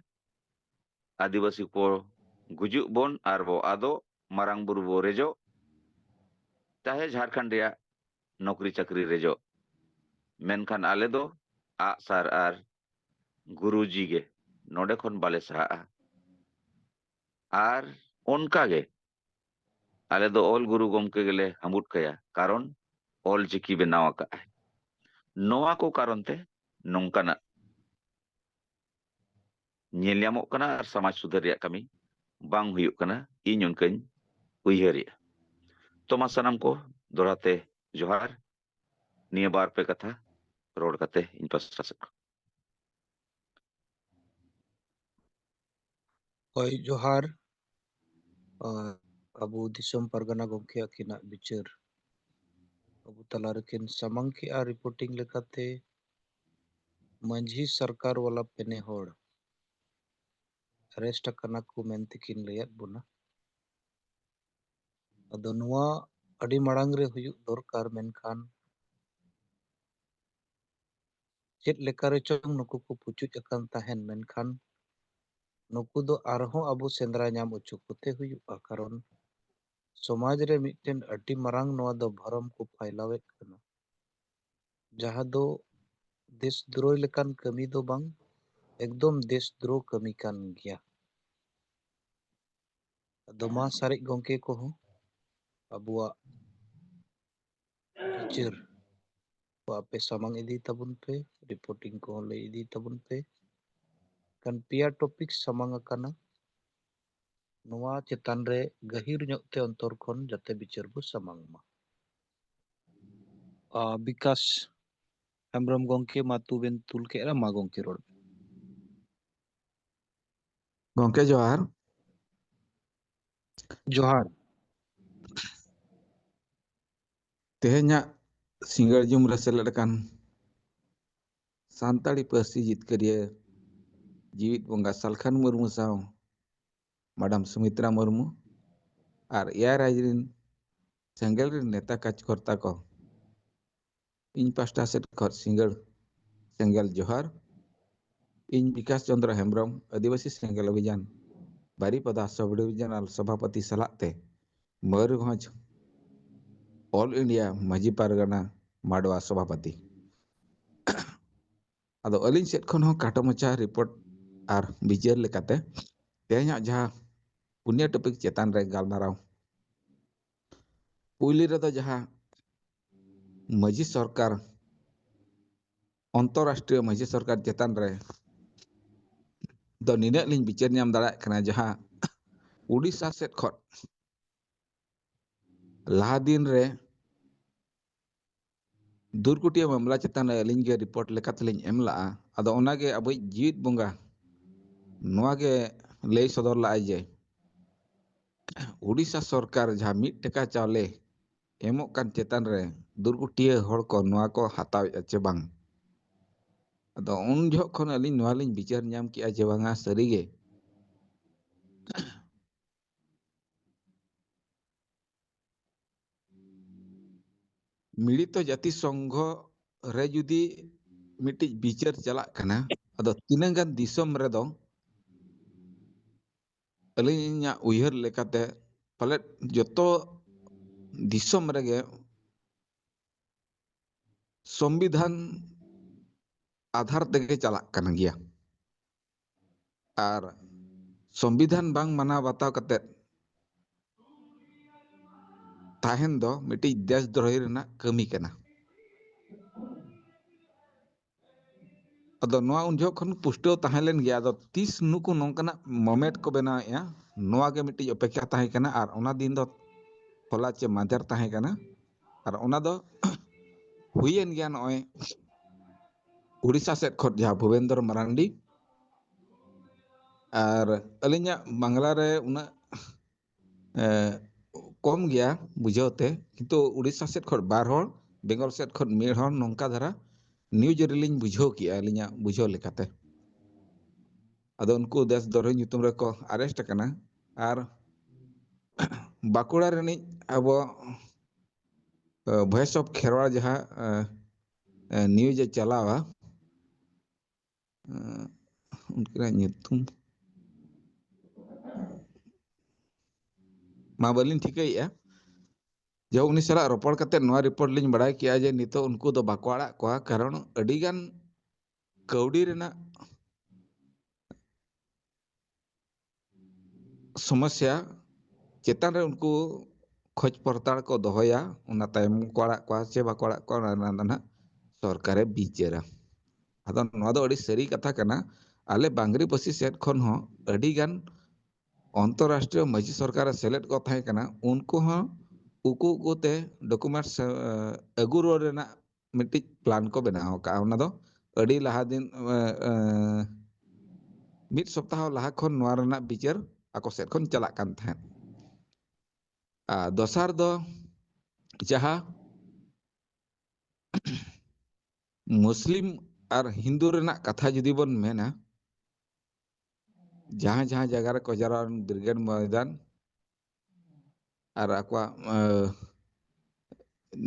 ᱟᱹᱫᱤᱵᱟᱹᱥᱤ ᱠᱚ ᱜᱩᱡᱩᱜ ᱵᱚᱱ ᱟᱨ ᱵᱚ ᱟᱫᱚᱜ, ᱢᱟᱨᱟᱝ ᱵᱩᱨᱩ ᱵᱚ ᱨᱮᱡᱚᱜ, ᱪᱟᱦᱮ ᱡᱷᱟᱲᱠᱷᱚᱸᱰ ᱨᱮᱭᱟᱜ ᱱᱚᱠᱨᱤ ᱪᱟᱹᱠᱨᱤ ᱨᱮᱡᱚᱜ᱾ ᱢᱮᱱᱠᱷᱟᱱ ᱟᱞᱮ ᱫᱚ ᱟᱜᱼᱥᱟᱨ ᱟᱨ ᱜᱩᱨᱩᱡᱤ ᱜᱮ ᱱᱚᱰᱮ ᱠᱷᱚᱱ ᱵᱟᱞᱮ ᱥᱟᱦᱟᱜᱼᱟ᱾ ᱟᱨ ᱚᱱᱠᱟ ᱜᱮ ᱟᱞᱮ ᱫᱚ ᱚᱞ ᱜᱩᱨᱩ ᱜᱚᱢᱠᱮ ᱜᱮᱞᱮ ᱦᱟᱢᱵᱩᱫ ᱠᱟᱭᱟ, ᱠᱟᱨᱚᱱ ᱚᱞ ᱪᱤᱠᱤ ᱵᱮᱱᱟᱣ ᱟᱠᱟᱫᱼᱟᱭ᱾ ᱱᱚᱣᱟ ᱠᱚ ᱠᱟᱨᱚᱱ ᱛᱮ ᱱᱚᱝᱠᱟᱱᱟᱜ ᱧᱮᱞ ᱧᱟᱢᱚᱜ ᱠᱟᱱᱟ ᱟᱨ ᱥᱚᱢᱟᱡᱽ ᱥᱩᱫᱷᱟᱹᱨ ᱨᱮᱭᱟᱜ ᱠᱟᱹᱢᱤ ᱵᱟᱝ ᱦᱩᱭᱩᱜ ᱠᱟᱱᱟ, ᱤᱧ ᱚᱱᱠᱟᱧ ᱩᱭᱦᱟᱹᱨᱮᱜᱼᱟ᱾ ᱛᱚ ᱢᱟ ᱥᱟᱱᱟᱢ ᱠᱚ ᱫᱚᱦᱲᱟ ᱛᱮ ᱡᱚᱦᱟᱨ᱾ ᱱᱤᱭᱟᱹ ᱵᱟᱨ ᱯᱮ ᱠᱟᱛᱷᱟ ᱨᱚᱲ ᱠᱟᱛᱮ ᱤᱧ ᱯᱟᱥᱴᱟ ᱥᱮᱫ ᱠᱷᱚᱱ᱾ ᱦᱳᱭ, ᱡᱚᱦᱟᱨ᱾ ᱟᱨ ᱟᱵᱚ ᱫᱤᱥᱚᱢ ᱯᱟᱨᱜᱟᱱᱟ ᱜᱚᱢᱠᱮ ᱟᱹᱠᱤᱱᱟᱜ ᱵᱤᱪᱟᱹᱨ ᱟᱵᱚ ᱛᱟᱞᱟ ᱨᱮᱠᱤᱱ ᱥᱟᱢᱟᱝ ᱠᱮᱜᱼᱟ᱾ ᱨᱤᱯᱳᱨᱴᱤᱝ ᱞᱮᱠᱟᱛᱮ ᱢᱟᱹᱡᱷᱤ ᱥᱚᱨᱠᱟᱨ ᱣᱟᱞᱟ ᱯᱮᱱᱮ ᱦᱚᱲ ᱟᱨᱮᱥᱴ ᱟᱠᱟᱱᱟ ᱠᱚ ᱢᱮᱱᱛᱮ ᱠᱤᱱ ᱞᱟᱹᱭᱟᱫ ᱵᱚᱱᱟ᱾ ᱟᱫᱚ ᱱᱚᱣᱟ ᱟᱹᱰᱤ ᱢᱟᱲᱟᱝ ᱨᱮ ᱦᱩᱭᱩᱜ ᱫᱚᱨᱠᱟᱨ, ᱢᱮᱱᱠᱷᱟᱱ ᱪᱮᱫ ᱞᱮᱠᱟ ᱨᱮᱪᱚᱝ ᱱᱩᱠᱩ ᱠᱚ ᱯᱩᱪᱩᱡ ᱟᱠᱟᱱ ᱛᱟᱦᱮᱱ, ᱢᱮᱱᱠᱷᱟᱱ ᱱᱩᱠᱩ ᱫᱚ ᱟᱨᱦᱚᱸ ᱟᱵᱚ ᱥᱮᱸᱫᱽᱨᱟ ᱧᱟᱢ ᱦᱚᱪᱚ ᱠᱚᱛᱮ ᱦᱩᱭᱩᱜᱼᱟ, ᱠᱟᱨᱚᱱ ᱥᱚᱢᱟᱡᱽ ᱨᱮ ᱢᱤᱫᱴᱮᱱ ᱟᱹᱰᱤ ᱢᱟᱨᱟᱝ ᱱᱚᱣᱟ ᱫᱚ ᱵᱷᱚᱨᱚᱢ ᱠᱚ ᱯᱷᱟᱭᱞᱟᱣᱮᱫ ᱠᱟᱱᱟ, ᱡᱟᱦᱟᱸ ᱫᱚ ᱫᱮᱥ ᱫᱨᱳᱦᱤ ᱞᱮᱠᱟᱱ ᱠᱟᱹᱢᱤ ᱫᱚ ᱵᱟᱝ, ᱮᱠᱫᱚᱢ ᱫᱮᱥ ᱫᱨᱳᱦ ᱠᱟᱹᱢᱤ ᱠᱟᱱ ᱜᱮᱭᱟ᱾ ᱟᱫᱚ ᱢᱟ ᱥᱟᱨᱮᱡ ᱜᱚᱢᱠᱮ ᱠᱚᱦᱚᱸ ᱟᱵᱚᱣᱟᱜ ᱵᱤᱪᱟᱹᱨ ᱠᱚ ᱟᱯᱮ ᱥᱟᱢᱟᱝ ᱤᱫᱤ ᱛᱟᱵᱚᱱ ᱯᱮ, ᱨᱤᱯᱳᱨᱴᱤᱝ ᱠᱚᱦᱚᱸ ᱞᱟᱹᱭ ᱤᱫᱤ ᱛᱟᱵᱚᱱ ᱯᱮ᱾ ᱠᱷᱟᱱ ᱯᱮᱭᱟ ᱴᱚᱯᱤᱠ ᱥᱟᱢᱟᱝ ᱟᱠᱟᱱᱟ, ᱱᱚᱣᱟ ᱪᱮᱛᱟᱱ ᱨᱮ ᱜᱟᱹᱦᱤᱨ ᱧᱚᱜ ᱛᱮ ᱚᱱᱛᱚᱨ ᱠᱷᱚᱱ ᱡᱟᱛᱮ ᱵᱤᱪᱟᱹᱨ ᱵᱚ ᱥᱟᱢᱟᱝ ᱢᱟ᱾ ᱟ, ᱵᱤᱠᱟᱥ ᱦᱮᱢᱵᱨᱚᱢ ᱜᱚᱢᱠᱮ, ᱢᱟ ᱛᱩᱵᱮᱱ ᱛᱩᱞ ᱠᱮᱫ ᱨᱮ, ᱢᱟ ᱜᱚᱢᱠᱮ ᱨᱚᱲ ᱵᱮᱱ᱾ ᱜᱚᱢᱠᱮ ᱡᱚᱦᱟᱨ᱾ ᱡᱚᱦᱟᱨ᱾ ᱛᱮᱦᱮᱧᱟᱜ ᱥᱤᱸᱜᱟᱹᱲ ᱡᱩᱢ ᱨᱮ ᱥᱮᱞᱮᱫ ᱟᱠᱟᱱ ᱥᱟᱱᱛᱟᱲᱤ ᱯᱟᱹᱨᱥᱤ ᱡᱤᱛᱠᱟᱹᱨᱤᱭᱟᱹ ᱡᱤᱣᱤᱫ ᱵᱚᱸᱜᱟ ᱥᱟᱞᱠᱷᱟᱱ ᱢᱩᱨᱢᱩ ᱥᱟᱶ ᱢᱟᱰᱟᱢ ᱥᱩᱢᱤᱛᱨᱟ ᱢᱩᱨᱢᱩ ᱟᱨ ᱮᱭᱟᱭ ᱨᱟᱡᱽ ᱨᱤᱱ ᱥᱮᱸᱜᱮᱞ ᱨᱤᱱ ᱱᱮᱛᱟ ᱠᱟᱡᱽᱠᱚᱨᱛᱟ ᱠᱚ, ᱤᱧ ᱯᱟᱥᱴᱟ ᱥᱮᱫ ᱠᱷᱚᱱ ᱥᱤᱸᱜᱟᱹᱲ ᱥᱮᱸᱜᱮᱞ ᱡᱚᱦᱟᱨ᱾ ᱤᱧ ᱵᱤᱠᱟᱥ ᱪᱚᱸᱫᱽᱨᱚ ᱦᱮᱢᱵᱨᱚᱢ, ᱟᱹᱫᱤᱵᱟᱹᱥᱤ ᱥᱮᱸᱜᱮᱞ ᱚᱵᱷᱤᱡᱟᱱ ᱵᱟᱨᱤᱯᱟᱫᱟ ᱥᱟᱵ ᱰᱤᱵᱤᱡᱚᱱᱟᱞ ᱥᱚᱵᱷᱟᱯᱚᱛᱤ ᱥᱟᱞᱟᱜ ᱛᱮ ᱢᱚᱭᱩᱨᱵᱷᱚᱸᱡᱽ ᱚᱞ ᱤᱱᱰᱤᱭᱟ ᱢᱟᱹᱡᱷᱤ ᱯᱟᱨᱜᱟᱱᱟ ᱢᱟᱰᱣᱟ ᱥᱚᱵᱷᱟᱯᱚᱛᱤ᱾ ᱟᱫᱚ ᱟᱹᱞᱤᱧ ᱥᱮᱫ ᱠᱷᱚᱱ ᱦᱚᱸ ᱠᱷᱟᱴᱚ ᱢᱟᱪᱷᱟ ᱨᱤᱯᱳᱨᱴ ᱟᱨ ᱵᱤᱪᱟᱹᱨ ᱞᱮᱠᱟᱛᱮ ᱛᱮᱦᱮᱧᱟᱜ ᱡᱟᱦᱟᱸ ᱯᱩᱱᱭᱟᱹ ᱴᱚᱯᱤᱠ ᱪᱮᱛᱟᱱ ᱨᱮ ᱜᱟᱞᱢᱟᱨᱟᱣ, ᱯᱩᱭᱞᱩ ᱨᱮᱫᱚ ᱡᱟᱦᱟᱸ ᱢᱟᱹᱡᱷᱤ ᱥᱚᱨᱠᱟᱨ, ᱚᱱᱛᱚᱨᱨᱟᱥᱴᱨᱤᱭᱚ ᱢᱟᱹᱡᱷᱤ ᱥᱚᱨᱠᱟᱨ ᱪᱮᱛᱟᱱ ᱨᱮ ᱫᱚ ᱱᱤᱱᱟᱹᱜ ᱞᱤᱧ ᱵᱤᱪᱟᱹᱨ ᱧᱟᱢ ᱫᱟᱲᱮᱭᱟᱜ ᱠᱟᱱᱟ, ᱡᱟᱦᱟᱸ ᱩᱰᱤᱥᱟ ᱥᱮᱫ ᱠᱷᱚᱱ ᱞᱟᱦᱟ ᱫᱤᱱ ᱨᱮ ᱫᱩᱨᱠᱩᱴᱤᱭᱟᱹ ᱢᱟᱢᱞᱟ ᱪᱮᱛᱟᱱ ᱨᱮ ᱟᱹᱞᱤᱧ ᱜᱮ ᱨᱤᱯᱳᱨᱴ ᱞᱮᱠᱟ ᱛᱮᱞᱤᱧ ᱮᱢ ᱞᱟᱜᱼᱟ᱾ ᱟᱫᱚ ᱚᱱᱟᱜᱮ ᱟᱵᱚᱭᱤᱡ ᱡᱤᱣᱤᱫ ᱵᱚᱸᱜᱟ ᱱᱚᱣᱟ ᱜᱮ ᱞᱟᱹᱭ ᱥᱚᱫᱚᱨ ᱞᱟᱜᱼᱟᱭ ᱡᱮ ᱩᱰᱤᱥᱟ ᱥᱚᱨᱠᱟᱨ ᱡᱟᱦᱟᱸ ᱢᱤᱫ ᱴᱟᱠᱟ ᱪᱟᱣᱞᱮ ᱮᱢᱚᱜ ᱠᱟᱱ ᱪᱮᱛᱟᱱ ᱨᱮ ᱫᱩᱨᱠᱩᱴᱤᱭᱟᱹ ᱦᱚᱲ ᱠᱚ ᱱᱚᱣᱟ ᱠᱚ ᱦᱟᱛᱟᱣᱮᱫᱼᱟ ᱪᱮ ᱵᱟᱝ᱾ ᱟᱫᱚ ᱩᱱ ᱡᱚᱦᱚᱜ ᱠᱷᱚᱱ ᱟᱹᱞᱤᱧ ᱱᱚᱣᱟ ᱞᱤᱧ ᱵᱤᱪᱟᱹᱨ ᱧᱟᱢ ᱠᱮᱜᱼᱟ ᱡᱮ ᱵᱟᱝᱟ ᱥᱟᱹᱨᱤᱜᱮ ᱢᱤᱲᱤᱛᱚ ᱡᱟᱹᱛᱤ ᱥᱚᱝᱜᱷᱚ ᱨᱮ ᱡᱩᱫᱤ ᱢᱤᱫᱴᱤᱡ ᱵᱤᱪᱟᱹᱨ ᱪᱟᱞᱟᱜ ᱠᱟᱱᱟ, ᱟᱫᱚ ᱛᱤᱱᱟᱹᱜ ᱜᱟᱱ ᱫᱤᱥᱚᱢ ᱨᱮᱫᱚ ᱟᱹᱞᱤᱧᱟᱜ ᱩᱭᱦᱟᱹᱨ ᱞᱮᱠᱟᱛᱮ ᱯᱟᱞᱮᱫ ᱡᱚᱛᱚ ᱫᱤᱥᱚᱢ ᱨᱮᱜᱮ ᱥᱚᱝᱵᱤᱫᱷᱟᱱ ᱟᱫᱷᱟᱨ ᱛᱮᱜᱮ ᱪᱟᱞᱟᱜ ᱠᱟᱱ ᱜᱮᱭᱟ᱾ ᱟᱨ ᱥᱚᱝᱵᱤᱫᱷᱟᱱ ᱵᱟᱝ ᱢᱟᱱᱟᱣ ᱵᱟᱛᱟᱣ ᱠᱟᱛᱮᱫ ᱛᱟᱦᱮᱱ ᱫᱚ ᱢᱤᱫᱴᱤᱡ ᱫᱮᱥ ᱫᱨᱳᱦᱤ ᱨᱮᱱᱟᱜ ᱠᱟᱹᱢᱤ ᱠᱟᱱᱟ᱾ ᱟᱫᱚ ᱱᱚᱣᱟ ᱩᱱ ᱡᱚᱦᱚᱜ ᱠᱷᱚᱱ ᱯᱩᱥᱴᱟᱹᱣ ᱛᱟᱦᱮᱸ ᱞᱮᱱ ᱜᱮᱭᱟ᱾ ᱟᱫᱚ ᱛᱤᱥ ᱱᱩᱠᱩ ᱱᱚᱝᱠᱟᱱᱟᱜ ᱢᱚᱢᱮᱱᱴ ᱠᱚ ᱵᱮᱱᱟᱣᱮᱫᱼᱟ, ᱱᱚᱣᱟ ᱜᱮ ᱢᱤᱫᱴᱤᱡ ᱚᱯᱮᱠᱷᱟ ᱛᱟᱦᱮᱸ ᱠᱟᱱᱟ᱾ ᱟᱨ ᱚᱱᱟ ᱫᱤᱱ ᱫᱚ ᱦᱚᱞᱟ ᱪᱮ ᱢᱟᱫᱷᱮᱨ ᱛᱟᱦᱮᱸ ᱠᱟᱱᱟ᱾ ᱟᱨ ᱚᱱᱟ ᱫᱚ ᱦᱩᱭᱮᱱ ᱜᱮᱭᱟ ᱱᱚᱜᱼᱚᱭ ᱩᱲᱤᱥᱥᱟ ᱥᱮᱫ ᱠᱷᱚᱱ ᱡᱟᱦᱟᱸ ᱵᱷᱩᱵᱮᱱᱫᱨᱚ ᱢᱟᱨᱟᱱᱰᱤ᱾ ᱟᱨ ᱟᱹᱞᱤᱧᱟᱜ ᱵᱟᱝᱞᱟ ᱨᱮ ᱩᱱᱟᱹᱜ ᱮ, ᱠᱚᱢ ᱜᱮᱭᱟ ᱵᱩᱡᱷᱟᱹᱣ ᱛᱮ, ᱠᱤᱱᱛᱩ ᱩᱲᱤᱥᱥᱟ ᱥᱮᱫ ᱠᱷᱚᱱ ᱵᱟᱨ ᱦᱚᱲ, ᱵᱮᱝᱜᱚᱞ ᱥᱮᱫ ᱠᱷᱚᱱ ᱢᱤᱫ ᱦᱚᱲ, ᱱᱚᱝᱠᱟ ᱫᱷᱟᱨᱟ ᱱᱤᱭᱩᱡᱽ ᱨᱮᱞᱤᱧ ᱵᱩᱡᱷᱟᱹᱣ ᱠᱮᱜᱼᱟ ᱟᱹᱞᱤᱧᱟᱜ ᱵᱩᱡᱷᱟᱹᱣ ᱞᱮᱠᱟᱛᱮ᱾ ᱟᱫᱚ ᱩᱱᱠᱩ ᱫᱮᱥ ᱫᱨᱳᱦᱤ ᱧᱩᱛᱩᱢ ᱨᱮᱠᱚ ᱟᱨᱮᱥᱴ ᱟᱠᱟᱱᱟ᱾ ᱟᱨ ᱵᱟᱸᱠᱩᱲᱟ ᱨᱤᱱᱤᱡ ᱟᱵᱚ, ᱮ, Voice of ᱠᱷᱮᱨᱣᱟᱲ ᱡᱟᱦᱟᱸ, ᱮ, ᱮ, news ᱮ ᱪᱟᱞᱟᱣᱟ, ᱮ, ᱩᱱᱠᱤᱱᱟᱜ ᱧᱩᱛᱩᱢ ᱢᱟ ᱵᱟᱹᱞᱤᱧ ᱴᱷᱤᱠᱟᱹᱭᱮᱫᱼᱟ᱾ ᱡᱮ ᱩᱱᱤ ᱥᱟᱞᱟᱜ ᱨᱚᱯᱚᱲ ᱠᱟᱛᱮ ᱱᱚᱣᱟ report ᱞᱤᱧ ᱵᱟᱲᱟᱭ ᱠᱮᱜᱼᱟ ᱡᱮ ᱱᱤᱛᱚᱜ ᱩᱱᱠᱩ ᱫᱚ ᱵᱟᱠᱚ ᱟᱲᱟᱜ ᱠᱚᱣᱟ, ᱠᱟᱨᱚᱱ ᱟᱹᱰᱤᱜᱟᱱ ᱠᱟᱹᱣᱰᱤ ᱨᱮᱱᱟᱜ ᱥᱚᱢᱚᱥᱭᱟ ᱪᱮᱛᱟᱱ ᱨᱮ ᱩᱱᱠᱩ ᱠᱷᱚᱡᱽ ᱯᱚᱲᱛᱟᱲ ᱠᱚ ᱫᱚᱦᱚᱭᱟ, ᱚᱱᱟ ᱛᱟᱭᱚᱢ ᱠᱚ ᱟᱲᱟᱜ ᱠᱚᱣᱟ ᱥᱮ ᱵᱟᱠᱚ ᱟᱲᱟᱜ ᱠᱚᱣᱟ, ᱚᱱᱟ ᱨᱮᱱᱟᱜ ᱫᱚ ᱱᱟᱦᱟᱜ ᱥᱚᱨᱠᱟᱨᱮ ᱵᱤᱪᱟᱹᱨᱟ᱾ ᱟᱫᱚ ᱱᱚᱣᱟ ᱫᱚ ᱟᱹᱰᱤ ᱥᱟᱹᱨᱤ ᱠᱟᱛᱷᱟ ᱠᱟᱱᱟ᱾ ᱟᱞᱮ ᱵᱟᱝᱨᱤᱯᱟᱹᱥᱤ ᱥᱮᱫ ᱠᱷᱚᱱ ᱦᱚᱸ ᱟᱹᱰᱤᱜᱟᱱ ᱚᱱᱛᱚᱨᱨᱟᱥᱴᱨᱤᱭᱚ ᱢᱟᱹᱡᱷᱤ ᱥᱚᱨᱠᱟᱨ ᱨᱮ ᱥᱮᱞᱮᱫ ᱠᱚ ᱛᱟᱦᱮᱸ ᱠᱟᱱᱟ, ᱩᱱᱠᱩ ᱦᱚᱸ ᱩᱠᱩ ᱩᱠᱩ ᱛᱮ documents, ᱮ, ᱟᱹᱜᱩ ᱨᱩᱣᱟᱹᱲ ᱨᱮᱱᱟᱜ ᱢᱤᱫᱴᱤᱡ plan ᱠᱚ ᱵᱮᱱᱟᱣ ᱟᱠᱟᱫᱼᱟ᱾ ᱚᱱᱟ ᱫᱚ ᱟᱹᱰᱤ ᱞᱟᱦᱟ ᱫᱤᱱ, ᱮ, ᱮ, ᱢᱤᱫ ᱥᱚᱯᱛᱟᱦᱚ ᱞᱟᱦᱟ ᱠᱷᱚᱱ ᱱᱚᱣᱟ ᱨᱮᱱᱟᱜ ᱵᱤᱪᱟᱹᱨ ᱟᱠᱚ ᱥᱮᱫ ᱠᱷᱚᱱ ᱪᱟᱞᱟᱜ ᱠᱟᱱ ᱛᱟᱦᱮᱸᱫ᱾ ᱟᱨ ᱫᱚᱥᱟᱨ ᱫᱚ ᱡᱟᱦᱟᱸ ᱢᱩᱥᱞᱤᱢ ᱟᱨ ᱦᱤᱱᱫᱩ ᱨᱮᱱᱟᱜ ᱠᱟᱛᱷᱟ ᱡᱩᱫᱤ ᱵᱚᱱ ᱢᱮᱱᱟ, ᱡᱟᱦᱟᱸ ᱡᱟᱦᱟᱸ ᱡᱟᱭᱜᱟ ᱨᱮᱠᱚ ᱡᱟᱣᱨᱟ ᱞᱮᱱ, ᱵᱨᱤᱜᱮᱰ ᱢᱚᱭᱫᱟᱱ ᱟᱨ ᱟᱠᱚᱣᱟᱜ, ᱮ,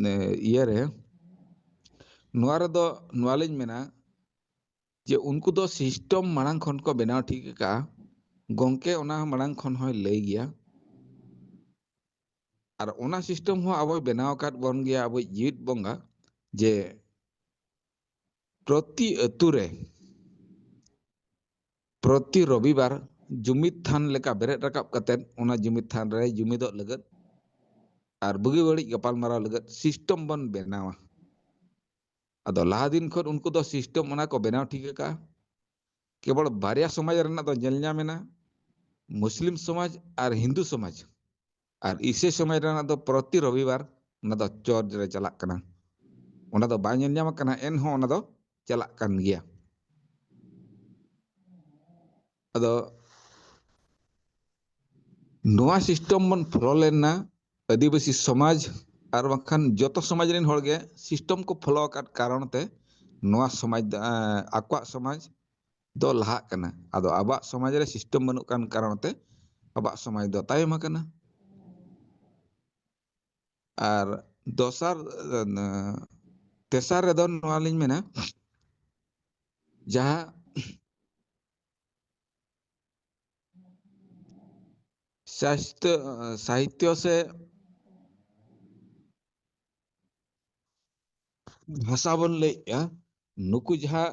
ᱱᱮ-, ᱤᱭᱟᱹᱨᱮ, ᱱᱚᱣᱟ ᱨᱮᱫᱚ ᱱᱚᱣᱟ ᱞᱤᱧ ᱢᱮᱱᱟ ᱡᱮ ᱩᱱᱠᱩ ᱫᱚ system ᱢᱟᱲᱟᱝ ᱠᱷᱚᱱ ᱠᱚ ᱵᱮᱱᱟᱣ ᱴᱷᱤᱠ ᱟᱠᱟᱫᱼᱟ᱾ ᱜᱚᱢᱠᱮ ᱚᱱᱟ ᱢᱟᱲᱟᱝ ᱠᱷᱚᱱ ᱦᱚᱸᱭ ᱞᱟᱹᱭ ᱜᱮᱭᱟ᱾ ᱟᱨ ᱚᱱᱟ system ᱦᱚᱸ ᱟᱵᱚᱭ ᱵᱮᱱᱟᱣ ᱟᱠᱟᱫ ᱵᱚᱱ ᱜᱮᱭᱟ, ᱟᱵᱚᱭᱤᱡ ᱡᱤᱣᱤᱫ ᱵᱚᱸᱜᱟ, ᱡᱮ ᱯᱨᱚᱛᱤ ᱟᱹᱛᱩ ᱨᱮ, ᱯᱨᱚᱛᱤ ᱨᱚᱵᱤᱵᱟᱨ ᱡᱩᱢᱤᱫ ᱛᱷᱟᱱ ᱞᱮᱠᱟ ᱵᱮᱨᱮᱫ ᱨᱟᱠᱟᱵ ᱠᱟᱛᱮᱫ, ᱚᱱᱟ ᱡᱩᱢᱤᱫ ᱛᱷᱟᱱ ᱨᱮ ᱡᱩᱢᱤᱫᱚᱜ ᱞᱟᱹᱜᱤᱫ ᱟᱨ ᱵᱩᱜᱤ ᱵᱟᱹᱲᱤᱡ ᱜᱟᱯᱟᱞᱢᱟᱨᱟᱣ ᱞᱟᱹᱜᱤᱫ system ᱵᱚᱱ ᱵᱮᱱᱟᱣᱟ᱾ ᱟᱫᱚ ᱞᱟᱦᱟ ᱫᱤᱱ ᱠᱷᱚᱱ ᱩᱱᱠᱩ ᱫᱚ system ᱚᱱᱟ ᱠᱚ ᱵᱮᱱᱟᱣ ᱴᱷᱤᱠ ᱟᱠᱟᱫᱼᱟ᱾ ᱠᱮᱵᱚᱞ ᱵᱟᱨᱭᱟ ᱥᱚᱢᱟᱡᱽ ᱨᱮᱱᱟᱜ ᱫᱚ ᱧᱮᱞ ᱧᱟᱢ ᱮᱱᱟ, ᱢᱩᱥᱞᱤᱢ ᱥᱚᱢᱟᱡᱽ ᱟᱨ ᱦᱤᱱᱫᱩ ᱥᱚᱢᱟᱡᱽ᱾ ᱟᱨ ᱤᱥᱟᱹᱭ ᱥᱚᱢᱟᱡᱽ ᱨᱮᱱᱟᱜ ᱫᱚ ᱯᱨᱚᱛᱤ ᱨᱚᱵᱤᱵᱟᱨ ᱚᱱᱟ ᱫᱚ ᱪᱚᱨᱪ ᱨᱮ ᱪᱟᱞᱟᱜ ᱠᱟᱱᱟ᱾ ᱚᱱᱟ ᱫᱚ ᱵᱟᱭ ᱧᱮᱞ ᱧᱟᱢ ᱟᱠᱟᱱᱟ, ᱮᱱᱦᱚᱸ ᱚᱱᱟ ᱫᱚ ᱪᱟᱞᱟᱜ ᱠᱟᱱ ᱜᱮᱭᱟ᱾ ᱟᱫᱚ ᱱᱚᱣᱟ system ᱵᱚᱱ follow ᱞᱮᱱᱟ, ᱟᱹᱫᱤᱵᱟᱹᱥᱤ ᱥᱚᱢᱟᱡᱽ ᱟᱨ ᱵᱟᱝᱠᱷᱟᱱ ᱡᱚᱛᱚ ᱥᱚᱢᱟᱡᱽ ᱨᱮᱱ ᱦᱚᱲ ᱜᱮ system ᱠᱚ follow ᱟᱠᱟᱫ ᱠᱟᱨᱚᱱ ᱛᱮ ᱱᱚᱣᱟ ᱥᱚᱢᱟᱡᱽ ᱫᱚ, ᱮᱸ, ᱟᱠᱚᱣᱟᱜ ᱥᱚᱢᱟᱡᱽ ᱫᱚ ᱞᱟᱦᱟᱜ ᱠᱟᱱᱟ᱾ ᱟᱫᱚ ᱟᱵᱚᱣᱟᱜ ᱥᱚᱢᱟᱡᱽ ᱨᱮ system ᱵᱟᱹᱱᱩᱜ ᱠᱟᱱ ᱠᱟᱨᱚᱱ ᱛᱮ ᱟᱵᱚᱣᱟᱜ ᱥᱚᱢᱟᱡᱽ ᱫᱚ ᱛᱟᱭᱚᱢ ᱟᱠᱟᱱᱟ᱾ ᱟᱨ ᱫᱚᱥᱟᱨ, ᱮ, ᱛᱮᱥᱟᱨ ᱨᱮᱫᱚ ᱱᱚᱣᱟ ᱞᱤᱧ ᱢᱮᱱᱟ, ᱡᱟᱦᱟᱸ ᱥᱟᱥᱛᱚ-, ᱥᱟᱦᱤᱛᱭᱚ ᱥᱮ ᱵᱷᱟᱥᱟ ᱵᱚᱱ ᱞᱟᱹᱭᱮᱜᱼᱟ, ᱱᱩᱠᱩ ᱡᱟᱦᱟᱸ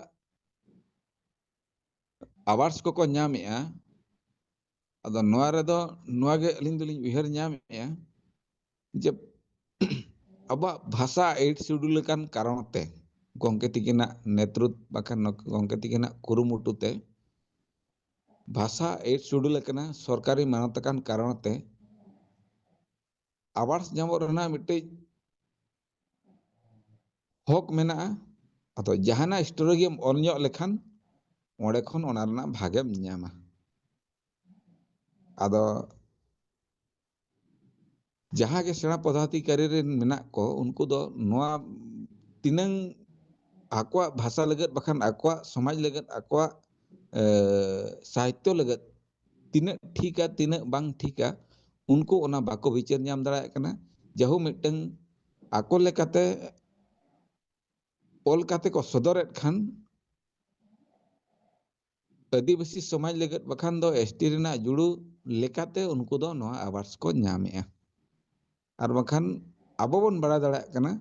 awards ᱠᱚᱠᱚ ᱧᱟᱢᱮᱜᱼᱟ, ᱟᱫᱚ ᱱᱚᱣᱟ ᱨᱮᱫᱚ ᱱᱚᱣᱟ ᱜᱮ ᱟᱹᱞᱤᱧ ᱫᱚᱞᱤᱧ ᱩᱭᱦᱟᱹᱨ ᱧᱟᱢᱮᱜᱼᱟ ᱡᱮ ᱟᱵᱚᱣᱟᱜ ᱵᱷᱟᱥᱟ eighth schedule ᱟᱠᱟᱱ ᱠᱟᱨᱚᱱ ᱛᱮ, ᱜᱚᱢᱠᱮ ᱛᱤᱠᱤᱱᱟᱜ ᱱᱮᱛᱨᱩᱛ ᱵᱟᱠᱷᱟᱱ ᱜᱚᱢᱠᱮ ᱛᱤᱠᱤᱱᱟᱜ ᱠᱩᱨᱩᱢᱩᱴᱩ ᱛᱮ, ᱵᱷᱟᱥᱟ eighth schedule ᱟᱠᱟᱱᱟ ᱥᱚᱨᱠᱟᱨᱤ ᱢᱟᱱᱚᱛ ᱟᱠᱟᱱ ᱠᱟᱨᱚᱱ ᱛᱮ, awards ᱧᱟᱢᱚᱜ ᱨᱮᱱᱟᱜ ᱢᱤᱫᱴᱤᱡ ᱦᱚᱠ ᱢᱮᱱᱟᱜᱼᱟ᱾ ᱟᱫᱚ ᱡᱟᱦᱟᱱᱟᱜ story ᱜᱮᱢ ᱚᱞ ᱧᱚᱜ ᱞᱮᱠᱷᱟᱱ ᱚᱸᱰᱮ ᱠᱷᱚᱱ ᱚᱱᱟ ᱨᱮᱱᱟᱜ ᱵᱷᱟᱜᱮᱢ ᱧᱟᱢᱟ᱾ ᱟᱫᱚ ᱡᱟᱦᱟᱸ ᱜᱮ ᱥᱮᱬᱟ ᱯᱚᱫᱟᱫᱷᱤᱠᱟᱨᱤ ᱨᱮᱱ ᱢᱮᱱᱟᱜ ᱠᱚ, ᱩᱱᱠᱩ ᱫᱚ ᱱᱚᱣᱟ ᱛᱤᱱᱟᱹᱝ ᱟᱠᱚᱣᱟᱜ ᱵᱷᱟᱥᱟ ᱞᱟᱹᱜᱤᱫ ᱵᱟᱠᱷᱟᱱ ᱟᱠᱚᱣᱟᱜ ᱥᱚᱢᱟᱡᱽ ᱞᱟᱹᱜᱤᱫ, ᱟᱠᱚᱣᱟᱜ, ᱮ, ᱥᱟᱦᱤᱛᱭᱚ ᱞᱟᱹᱜᱤᱫ ᱛᱤᱱᱟᱹᱜ ᱴᱷᱤᱠᱟ, ᱛᱤᱱᱟᱹᱜ ᱵᱟᱝ ᱴᱷᱤᱠᱟ, ᱩᱱᱠᱩ ᱚᱱᱟ ᱵᱟᱠᱚ ᱵᱤᱪᱟᱹᱨ ᱧᱟᱢ ᱫᱟᱲᱮᱭᱟᱜ ᱠᱟᱱᱟ᱾ ᱡᱟᱦᱩ ᱢᱤᱫᱴᱟᱝ ᱟᱠᱚ ᱞᱮᱠᱟᱛᱮ ᱚᱞ ᱠᱟᱛᱮ ᱠᱚ ᱥᱚᱫᱚᱨᱮᱫ ᱠᱷᱟᱱ, ᱟᱹᱫᱤᱵᱟᱹᱥᱤ ᱥᱚᱢᱟᱡᱽ ᱞᱟᱹᱜᱤᱫ ᱵᱟᱠᱷᱟᱱ ᱫᱚ ST ᱨᱮᱱᱟᱜ ᱡᱩᱲᱩ ᱞᱮᱠᱟᱛᱮ ᱩᱱᱠᱩ ᱫᱚ ᱱᱚᱣᱟ awards ᱠᱚ ᱧᱟᱢᱮᱜᱼᱟ᱾ ᱟᱨ ᱵᱟᱠᱷᱟᱱ ᱟᱵᱚ ᱵᱚᱱ ᱵᱟᱲᱟᱭ ᱫᱟᱲᱮᱭᱟᱜ ᱠᱟᱱᱟ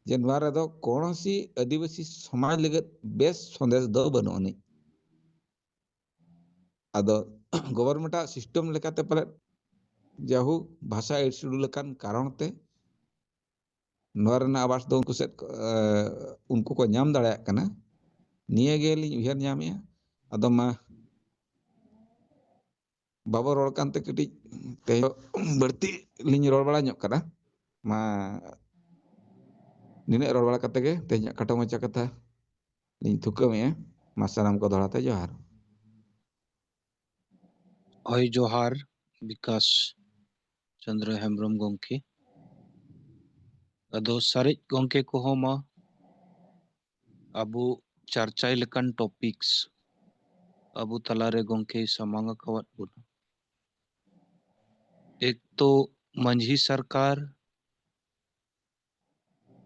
ᱡᱮ ᱱᱚᱣᱟ ᱨᱮᱫᱚ ᱠᱚᱱᱚᱥᱤ ᱟᱹᱫᱤᱵᱟᱹᱥᱤ ᱥᱚᱢᱟᱡᱽ ᱞᱟᱹᱜᱤᱫ ᱵᱮᱥ ᱥᱚᱱᱫᱮᱥ ᱫᱚ ᱵᱟᱹᱱᱩᱜ ᱟᱹᱱᱤᱡ᱾ ᱟᱫᱚ government ᱟᱜ system ᱞᱮᱠᱟᱛᱮ ᱯᱟᱞᱮᱫ ᱡᱟᱦᱩ ᱵᱷᱟᱥᱟ eighth schedule ᱟᱠᱟᱱ ᱠᱟᱨᱚᱱ ᱛᱮ ᱱᱚᱣᱟ ᱨᱮᱱᱟᱜ awards ᱫᱚ ᱩᱱᱠᱩ ᱥᱮᱫ, ᱮ, ᱩᱱᱠᱩ ᱠᱚ ᱧᱟᱢ ᱫᱟᱲᱮᱭᱟᱜ ᱠᱟᱱᱟ᱾ ᱱᱤᱭᱟᱹ ᱜᱮᱞᱤᱧ ᱩᱭᱦᱟᱹᱨ ᱧᱟᱢᱮᱜᱼᱟ᱾ ᱟᱫᱚ ᱢᱟ, ᱵᱟᱵᱚ ᱨᱚᱲ ᱠᱟᱱᱛᱮ ᱠᱟᱹᱴᱤᱡ ᱛᱮᱦᱮᱧ ᱫᱚ ᱵᱟᱹᱲᱛᱤ ᱞᱤᱧ ᱨᱚᱲ ᱵᱟᱲᱟ ᱧᱚᱜ ᱠᱟᱱᱟ᱾ ᱢᱟ, ᱱᱤᱱᱟᱹᱜ ᱨᱚᱲ ᱵᱟᱲᱟ ᱠᱟᱛᱮ ᱜᱮ ᱛᱮᱦᱮᱧᱟᱜ ᱠᱷᱟᱴᱚ ᱢᱟᱪᱷᱟ ᱠᱟᱛᱷᱟ ᱞᱤᱧ ᱛᱷᱩᱠᱟᱹᱢᱮᱜᱼᱟ᱾ ᱢᱟ, ᱥᱟᱱᱟᱢ ᱠᱚ ᱫᱚᱦᱲᱟ ᱛᱮ ᱡᱚᱦᱟᱨ᱾ ᱦᱳᱭ, ᱡᱚᱦᱟᱨ ᱵᱤᱠᱟᱥ ᱪᱚᱱᱫᱨᱚ ᱦᱮᱢᱵᱨᱚᱢ ᱜᱚᱢᱠᱮ᱾ ᱟᱫᱚ ᱥᱟᱨᱮᱡ ᱜᱚᱢᱠᱮ ᱠᱚᱦᱚᱸ ᱢᱟ ᱟᱵᱚ ᱪᱟᱨᱪᱟᱭ ᱞᱮᱠᱟᱱ topics ᱟᱵᱚ ᱛᱟᱞᱟᱨᱮ ᱜᱚᱢᱠᱮᱭ ᱥᱟᱢᱟᱝ ᱟᱠᱟᱣᱟᱫ ᱵᱚᱱᱟ᱾ ᱮᱠ ᱛᱚ ᱢᱟᱹᱡᱷᱤ ᱥᱚᱨᱠᱟᱨ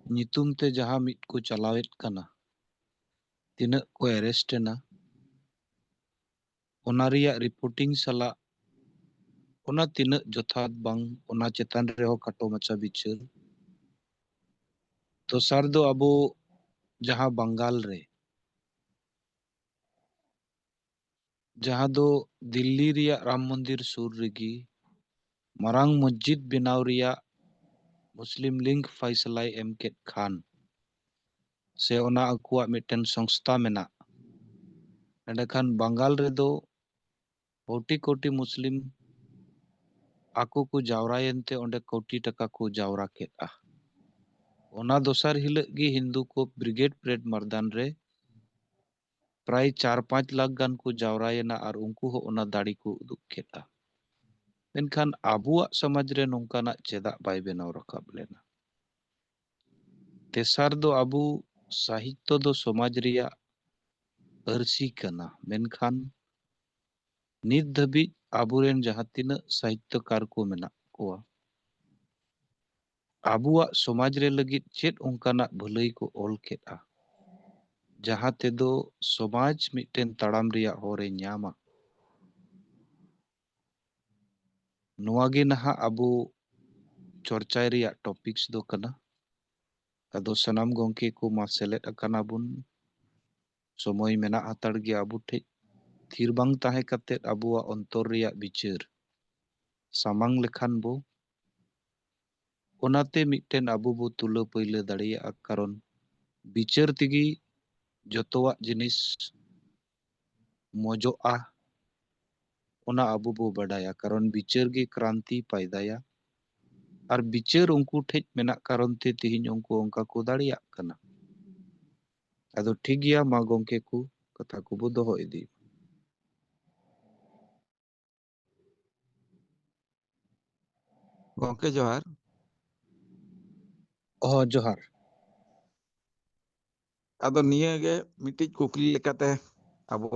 ᱧᱩᱛᱩᱢ ᱛᱮ ᱡᱟᱦᱟᱸ ᱢᱤᱫ ᱠᱚ ᱪᱟᱞᱟᱣᱮᱫ ᱠᱟᱱᱟ, ᱛᱤᱱᱟᱹᱜ ᱠᱚ arrest ᱮᱱᱟ, ᱚᱱᱟ ᱨᱮᱭᱟᱜ reporting ᱥᱟᱞᱟᱜ ᱚᱱᱟ ᱛᱤᱱᱟᱹᱜ ᱡᱚᱛᱷᱟᱛ ᱵᱟᱝ, ᱚᱱᱟ ᱪᱮᱛᱟᱱ ᱨᱮᱦᱚᱸ ᱠᱷᱟᱴᱚ ᱢᱟᱪᱷᱟ ᱵᱤᱪᱟᱹᱨ᱾ ᱫᱚᱥᱟᱨ ᱫᱚ ᱟᱵᱚ ᱡᱟᱦᱟᱸ ᱵᱟᱝᱜᱟᱞ ᱨᱮ, ᱡᱟᱦᱟᱸ ᱫᱚ ᱫᱤᱞᱞᱤ ᱨᱮᱭᱟᱜ ᱨᱟᱢ ᱢᱚᱱᱫᱤᱨ ᱥᱩᱨ ᱨᱮᱜᱮ ᱢᱟᱨᱟᱝ ᱢᱚᱥᱡᱤᱫ ᱵᱮᱱᱟᱣ ᱨᱮᱭᱟᱜ ᱢᱩᱥᱞᱤᱢ ᱞᱤᱜᱽ ᱯᱷᱟᱭᱥᱟᱞᱟᱭ ᱮᱢ ᱠᱮᱫ ᱠᱷᱟᱱ, ᱥᱮ ᱚᱱᱟ ᱟᱠᱚᱣᱟᱜ ᱢᱤᱫᱴᱮᱱ ᱥᱚᱝᱥᱛᱷᱟ ᱢᱮᱱᱟᱜ, ᱮᱸᱰᱮᱠᱷᱟᱱ ᱵᱟᱝᱜᱟᱞ ᱨᱮᱫᱚ ᱠᱳᱴᱤ ᱠᱳᱴᱤ ᱢᱩᱥᱞᱤᱢ ᱟᱠᱚ ᱠᱚ ᱡᱟᱣᱨᱟᱭᱮᱱ ᱛᱮ ᱚᱸᱰᱮ ᱠᱳᱴᱤ ᱴᱟᱠᱟ ᱠᱚ ᱡᱟᱣᱨᱟ ᱠᱮᱫᱼᱟ᱾ ᱚᱱᱟ ᱫᱚᱥᱟᱨ ᱦᱤᱞᱳᱜ ᱜᱮ ᱦᱤᱱᱫᱩ ᱠᱚ ᱵᱨᱤᱜᱮᱰ ᱯᱨᱮᱰ ᱢᱟᱨᱫᱟᱱ ᱨᱮ ᱯᱨᱟᱭ ᱪᱟᱨ ᱯᱟᱸᱪ ᱞᱟᱠᱷ ᱜᱟᱱ ᱠᱚ ᱡᱟᱣᱨᱟᱭᱮᱱᱟ ᱟᱨ ᱩᱱᱠᱩ ᱦᱚᱸ ᱚᱱᱟ ᱫᱟᱲᱮ ᱠᱚ ᱩᱫᱩᱜ ᱠᱮᱫᱼᱟ᱾ ᱢᱮᱱᱠᱷᱟᱱ ᱟᱵᱚᱣᱟᱜ ᱥᱚᱢᱟᱡᱽ ᱨᱮ ᱱᱚᱝᱠᱟᱱᱟᱜ ᱪᱮᱫᱟᱜ ᱵᱟᱭ ᱵᱮᱱᱟᱣ ᱨᱟᱠᱟᱵ ᱞᱮᱱᱟ? ᱛᱮᱥᱟᱨ ᱫᱚ ᱟᱵᱚ ᱥᱟᱦᱤᱛᱛᱚ ᱫᱚ ᱥᱚᱢᱟᱡᱽ ᱨᱮᱭᱟᱜ ᱟᱹᱨᱥᱤ ᱠᱟᱱᱟ, ᱢᱮᱱᱠᱷᱟᱱ ᱱᱤᱛ ᱫᱷᱟᱹᱵᱤᱡ ᱟᱵᱚᱨᱮᱱ ᱡᱟᱦᱟᱸ ᱛᱤᱱᱟᱹᱜ ᱥᱟᱦᱤᱛᱛᱚᱠᱟᱨ ᱠᱚ ᱢᱮᱱᱟᱜ ᱠᱚᱣᱟ, ᱟᱵᱚᱣᱟᱜ ᱥᱚᱢᱟᱡᱽ ᱨᱮ ᱞᱟᱹᱜᱤᱫ ᱪᱮᱫ ᱚᱱᱠᱟᱱᱟᱜ ᱵᱷᱟᱹᱞᱟᱹᱭ ᱠᱚ ᱚᱞ ᱠᱮᱫᱼᱟ, ᱡᱟᱦᱟᱸ ᱛᱮᱫᱚ ᱥᱚᱢᱟᱡᱽ ᱢᱤᱫᱴᱮᱱ ᱛᱟᱲᱟᱢ ᱨᱮᱭᱟᱜ ᱦᱚᱨᱮ ᱧᱟᱢᱟ? ᱱᱚᱣᱟ ᱜᱮ ᱱᱟᱦᱟᱜ ᱟᱵᱚ ᱪᱚᱨᱪᱟᱭ ᱨᱮᱭᱟᱜ topics ᱫᱚ ᱠᱟᱱᱟ᱾ ᱟᱫᱚ ᱥᱟᱱᱟᱢ ᱜᱚᱢᱠᱮ ᱠᱚ ᱢᱟ ᱥᱮᱞᱮᱫ ᱟᱠᱟᱱᱟ ᱵᱚᱱ, ᱥᱚᱢᱚᱭ ᱢᱮᱱᱟᱜ ᱦᱟᱛᱟᱲ ᱜᱮᱭᱟ ᱟᱵᱚ ᱴᱷᱮᱡ᱾ ᱛᱷᱤᱨ ᱵᱟᱝ ᱛᱟᱦᱮᱸ ᱠᱟᱛᱮᱫ ᱟᱵᱚᱣᱟᱜ ᱚᱱᱛᱚᱨ ᱨᱮᱭᱟᱜ ᱵᱤᱪᱟᱹᱨ ᱥᱟᱢᱟᱝ ᱞᱮᱠᱷᱟᱱ ᱵᱚ, ᱚᱱᱟᱛᱮ ᱢᱤᱫᱴᱮᱱ ᱟᱵᱚ ᱵᱚ ᱛᱩᱞᱟᱹ ᱯᱟᱹᱭᱞᱟᱹ ᱫᱟᱲᱮᱭᱟᱜᱼᱟ, ᱠᱟᱨᱚᱱ ᱵᱤᱪᱟᱹᱨ ᱛᱮᱜᱮ ᱡᱚᱛᱚᱣᱟᱜ ᱡᱤᱱᱤᱥ ᱢᱚᱡᱚᱜᱼᱟ, ᱚᱱᱟ ᱟᱵᱚ ᱵᱚ ᱵᱟᱰᱟᱭᱟ, ᱠᱟᱨᱚᱱ ᱵᱤᱪᱟᱹᱨ ᱜᱮ ᱠᱨᱟᱱᱛᱤ ᱯᱟᱭᱫᱟᱭᱟ᱾ ᱟᱨ ᱵᱤᱪᱟᱹᱨ ᱩᱱᱠᱩ ᱴᱷᱮᱡ ᱢᱮᱱᱟᱜ ᱠᱟᱨᱚᱱ ᱛᱮ ᱛᱮᱦᱮᱧ ᱩᱱᱠᱩ ᱚᱱᱠᱟ ᱠᱚ ᱫᱟᱲᱮᱭᱟᱜ ᱠᱟᱱᱟ᱾ ᱟᱫᱚ ᱴᱷᱤᱠ ᱜᱮᱭᱟ, ᱢᱟ ᱜᱚᱢᱠᱮ ᱠᱚ ᱠᱟᱛᱷᱟ ᱠᱚᱵᱚ ᱫᱚᱦᱚ ᱤᱫᱤ᱾ ᱜᱚᱢᱠᱮ ᱡᱚᱦᱟᱨ᱾ ᱦᱚᱸ, ᱡᱚᱦᱟᱨ᱾ ᱟᱫᱚ ᱱᱤᱭᱟᱹ ᱜᱮ ᱢᱤᱫᱴᱤᱡ ᱠᱩᱠᱞᱤ ᱞᱮᱠᱟᱛᱮ ᱟᱵᱚ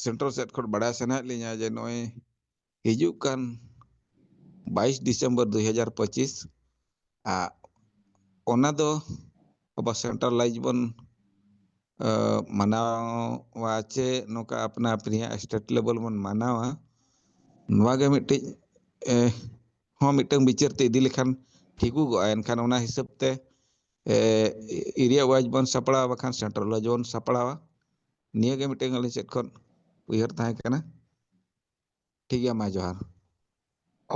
central ᱥᱮᱫ ᱠᱷᱚᱱ ᱵᱟᱲᱟᱭ ᱥᱟᱱᱟᱭᱮᱫ ᱞᱤᱧᱟ ᱡᱮ ᱱᱚᱜᱼᱚᱭ ᱦᱤᱡᱩᱜ ᱠᱟᱱ ᱵᱟᱭᱤᱥ ᱰᱤᱥᱮᱢᱵᱚᱨ ᱫᱩᱭ ᱦᱟᱡᱟᱨ ᱯᱚᱸᱪᱤᱥ ᱟᱨ ᱚᱱᱟ ᱫᱚ ᱟᱵᱚ centralize ᱵᱚᱱ ᱢᱟᱱᱟᱣᱟ ᱪᱮ ᱱᱚᱝᱠᱟ ᱟᱯᱱᱟ ᱟᱯᱱᱤᱭᱟᱜ state level ᱵᱚᱱ ᱢᱟᱱᱟᱣᱟ, ᱱᱚᱣᱟ ᱜᱮ ᱢᱤᱫᱴᱤᱡ ᱦᱚᱸ ᱢᱤᱫᱴᱟᱝ ᱵᱤᱪᱟᱹᱨ ᱛᱮ ᱤᱫᱤ ᱞᱮᱠᱷᱟᱱ ᱴᱷᱤᱠᱚᱜᱚᱜᱼᱟ᱾ ᱮᱱᱠᱷᱟᱱ ᱚᱱᱟ ᱦᱤᱥᱟᱹᱵ ᱛᱮ area wise ᱵᱚᱱ ᱥᱟᱯᱲᱟᱣᱟ, ᱵᱟᱠᱷᱟᱱ central wise ᱵᱚᱱ ᱥᱟᱯᱲᱟᱣᱟ᱾ ᱱᱤᱭᱟᱹ ᱜᱮ ᱢᱤᱫᱴᱟᱝ ᱟᱹᱞᱤᱧ ᱥᱮᱫ ᱠᱷᱚᱱ ᱩᱭᱦᱟᱹᱨ ᱛᱟᱦᱮᱸ ᱠᱟᱱᱟ᱾ ᱴᱷᱤᱠ ᱜᱮᱭᱟ, ᱢᱟ ᱡᱚᱦᱟᱨ᱾